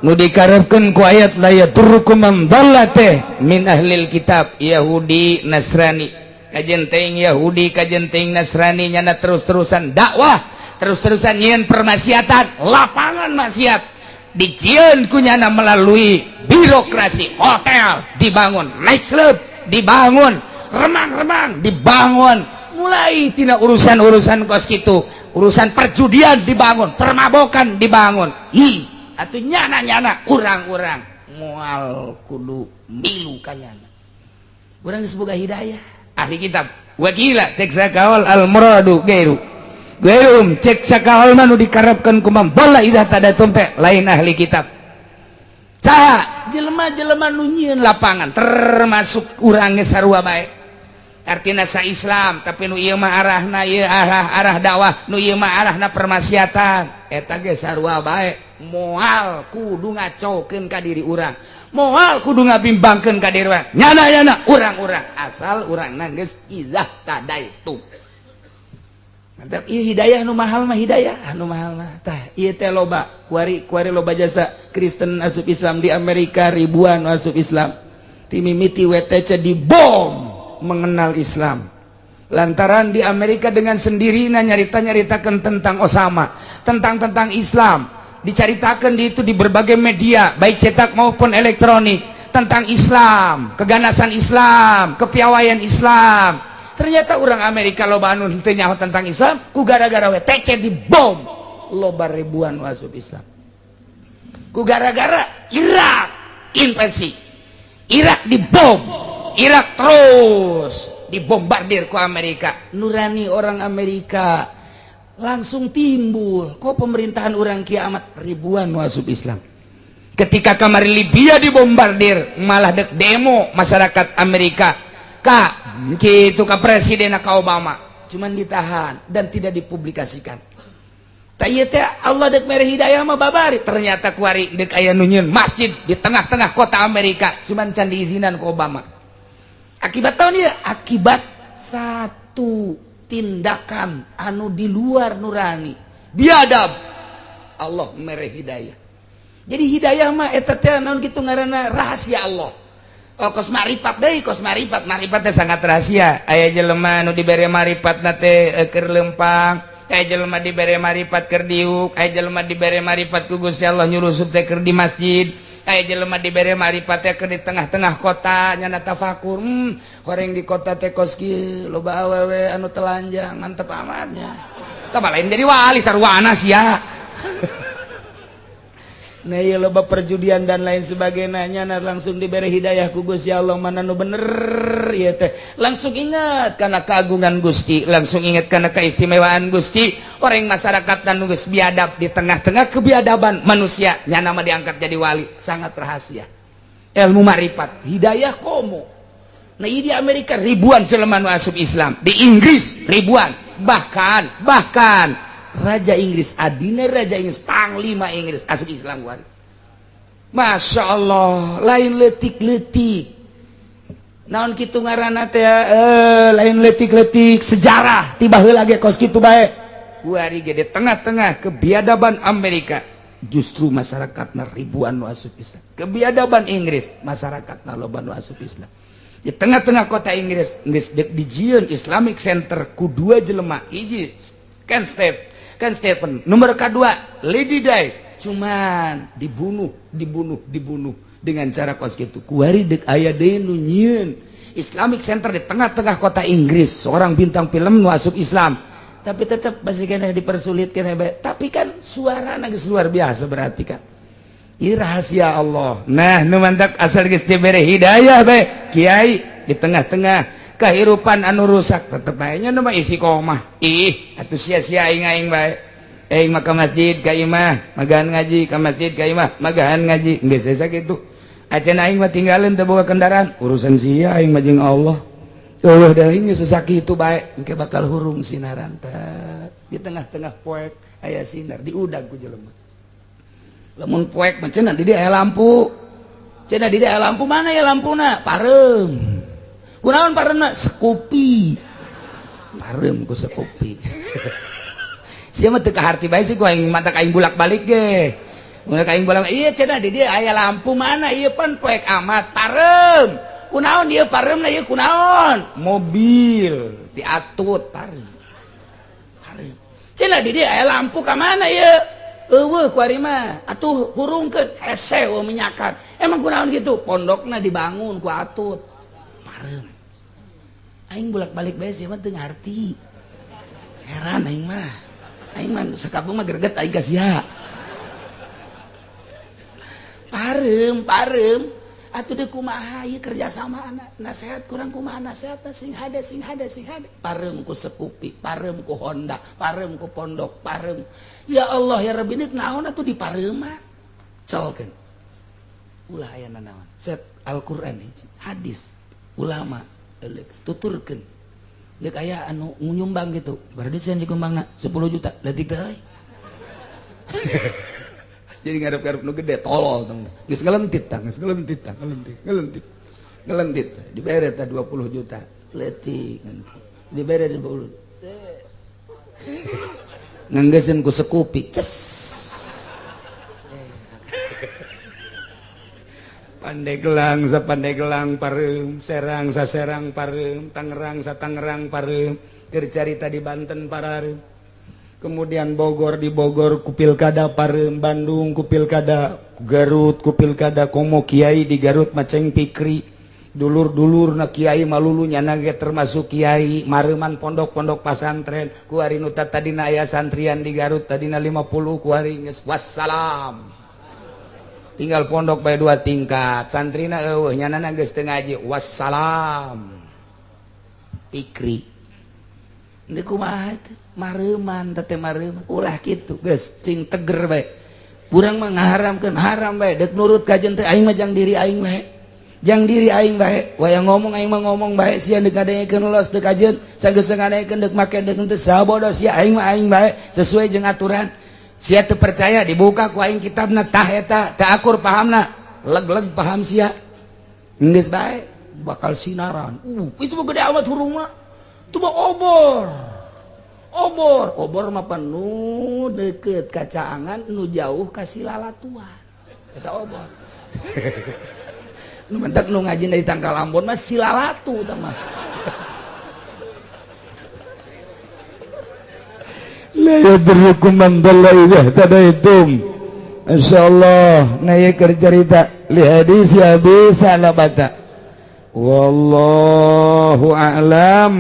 nu dikarepkeun ku ayat la yaturrukum man dhalla teh min ahlil kitab Yahudi Nasrani. Kajen teuing Yahudi kajen teuing Nasrani nyana terus-terusan dakwah, terus-terusan nyieun permaksiatan, lapangan maksiat dijieun ku nyana melalui birokrasi, hotel dibangun, night club dibangun, remang-remang dibangun, mulai tina urusan-urusan kos kitu, urusan perjudian dibangun, permabokan dibangun. Ih, atuh nyana-nyana urang-urang moal kudu milu kanyana. Urang geus boga hidayah. Ahli kitab wakila cek sakaol al muradu gairu. Belum cek sakahol mah nu dikarepkeun ku man dhalla idzah tadaitum teh lain ahli kitab. Saha? Jelema-jelema nu nyieun lapangan, termasuk urang ge sarua bae. Artina sa Islam, tapi nu ieu mah arahna ieu arah arah dakwah, nu ieu mah arahna permaksiatan, eta ge sarua bae. Moal kudu ngacokeun ka diri urang, moal kudu ngabimbangkeun ka diri urang, nyana nyana urang-urang, asal urang geus idzah tadaitum. Mantap, ieu hidayah nu mahal mah, hidayah anu mahal mah. Tah, ieu teh loba kuari kuari loba jasa Kristen asup Islam di Amerika, ribuan asup Islam. Ti mimiti WTC dibom mengenal Islam. Lantaran di Amerika dengan sendirinya nyarita-nyaritakan tentang Osama, tentang tentang Islam, dicaritakan di itu di berbagai media, baik cetak maupun elektronik, tentang Islam, keganasan Islam, kepiawaian Islam. Ternyata orang Amerika loba anu henteu nyaho tentang Islam, ku gara-gara WTC dibom loba ribuan masuk Islam. Ku gara-gara Irak invasi, Irak dibom, Irak terus dibombardir ku Amerika, nurani orang Amerika langsung timbul kok pemerintahan orang kiamat, ribuan masuk Islam. Ketika kamari Libya dibombardir, malah dek demo masyarakat Amerika ka gitu ke presiden, ka Obama, cuman ditahan dan tidak dipublikasikan. Tak, ieu teh Allah dek mere hidayah mah babari. Ternyata kuari dek aya nu nyieun masjid di tengah-tengah kota Amerika, cuman can diizinan ku Obama. Akibat tahun ya, akibat satu tindakan anu di luar nurani biadab, Allah mere hidayah. Jadi hidayah mah eta teh naon kitu ngaranna, rahasia Allah. Oh, kos marifat deui, kos marifat, marifat teh sangat rahasia. Aya jelema nu dibere marifat na teh keur lempang, aya jelema dibere marifat keur diuk, aya jelema dibere marifat ku Gusti Allah nyurusup teh keur di masjid, aya jelema dibere marifat teh keur di tengah-tengah kota nyana tafakur, horeng di kota teh kos kieu, loba awewe anu telanjang, mantep amatnya. Tah, lain jadi wali, sarwana sia. Nah, iya, loba perjudian dan lain sebagainya, nah, langsung diberi hidayah ku Gusti Allah mana nu bener ya teh. Langsung ingat karena keagungan Gusti, langsung ingat karena keistimewaan Gusti. Orang masyarakat dan geus biadab, di tengah-tengah kebiadaban manusia nyana mah diangkat jadi wali. Sangat rahasia ilmu marifat hidayah komo. Nah, di Amerika ribuan jelema nu asup Islam, di Inggris ribuan, bahkan bahkan Raja Inggris, adina Raja Inggris, Panglima Inggris asup Islam kuari. Masya Allah, lain letik-letik naon kitu ngaranna teh, lain letik-letik sejarah tiba heula ge kos kitu bae. Kuari ge di tengah-tengah kebiadaban Amerika justru masyarakatna ribuan nu asup Islam. Kebiadaban Inggris, masyarakatna loba nu asup Islam. Di tengah-tengah kota Inggris geus dijieun Islamic Center ku dua jelema, hiji Ken Stephen, kan Stephen, nomor kedua Lady Di, cuman dibunuh, dibunuh, dibunuh dengan cara kos gitu. Kuari dek aya deui nu nyieun Islamic Center di tengah-tengah kota Inggris, seorang bintang film nu asup Islam, tapi tetap masih kena dipersulit kena bae. Tapi kan suara geus luar biasa, berarti kan ini rahasia Allah. Nah, nu mantak asal geus dibere hidayah bae kiai, di tengah-tengah kehidupan anu rusak tetep bae nya nu mah istiqomah. Ih atuh, sia-sia aing aing bae, aing mah ka masjid ka imah magahan ngaji, ka masjid ka imah magahan ngaji, geus asa kitu. Acan aing mah tinggalin teu boga kendaraan, urusan sia, aing mah jeung Allah. Eueuh deui, geus sakitu bae, engke bakal hurung sinaran teh di tengah-tengah poek aya sinar diudag ku jelema. Lamun poek mah cenah di dieu aya lampu, cenah di dieu aya lampu, mana ya lampuna? Pareum. Kunaon pareumna? Sekupi pareum ku sekupi. Sia mah teu kaharti bae sih ku aing, mantak aing bulak-balik ge. Mun aing bolak, iya, cenah di dieu aya lampu, mana ieu? Pan poek amat. Pareum. Kunaon ieu pareumna ieu? Kunaon? Mobil diatut pareum. Pareum. Cenah di dieu aya lampu, ka mana ieu? Eueuh ku ari mah. Atuh hurungkeun, hese eueuh minyakan. Emang kunaon kitu? Pondokna dibangun ku atut. Pareum. Aing bolak-balik bae, sia mah teu ngarti. Heran aing mah. Aing mah sakampung mah greget aing ka sia. Pareum, pareum. Atuh deuk kumaha ieu kerjasama anak nasehat kurang kumaha nasehat sing hade sing hade sing hade pareum ku Scoopy, pareum ku Honda, pareum ku pondok, pareum. Ya Allah ya Rabbi, ini naon atuh dipareuman? Celkeun ulah aya nanaon. Set Al-Qur'an hiji, hadis ulama tuturkeun. Deuk aya anu nyumbang gitu, berarti saya dikumbangna 10 juta leutik teh. Jadi ngarep-ngarep nu gede tolol tong. Geus ngelentit tah, geus ngelentit tah, ngelentit, ngelentit. Ngelentit. Dibere tah 20 juta. Leutik dibere 20. Nganggeuskeun ku Scoopy. Ces. Pandeglang sa Pandeglang pareum, Serang sa Serang pareum, Tangerang sa Tangerang pareum, keur carita di Banten parareum. Kemudian Bogor di Bogor ku pilkada pareum, Bandung ku pilkada, Garut ku pilkada, komo kiai di Garut maceng pikri. Dulur-dulur na kiai malulu nyana ge termasuk kiai, mareuman pondok-pondok pasantren, ku ari nu tadina aya santrian di Garut tadina 50 ku ari geus wassalam. Tinggal pondok bae 2 tingkat, santrina eueuh nyanana geus teu ngaji, wassalam. Pikri. Deuk kumaha teh? Mareuman teh mareuman ulah kitu geus cing teger bae. Urang mah ngaharamkeun haram bae, deuk nurut ka jeung teh aing mah jang diri aing bae. Jang diri aing bae, wayang ngomong aing mah ngomong bae, sia deuk ngadengekeun los deuk kajeun, sageus ngadengekeun deuk make deuk henteu sabodo sia, aing mah aing bae sesuai jeung aturan. Sia teu percaya dibuka ku aing kitabna tah eta, teu akur pahamna, leg-leg paham sia. Geus bae bakal sinaran. Itu mah gede amat hurungna. Itu mah obor. Obor, obor mah penuh deket kacaangan nu jauh ka silalatuan. Eta obor. Nu mentek nu ngaji dari Tangkal Ambon mah silalatu tah mah. La yadurrukum man dhalla idza ihtadaitum. Insyaallah na ieu keur carita li hadis Abi Salabata. Wallahu a'lam.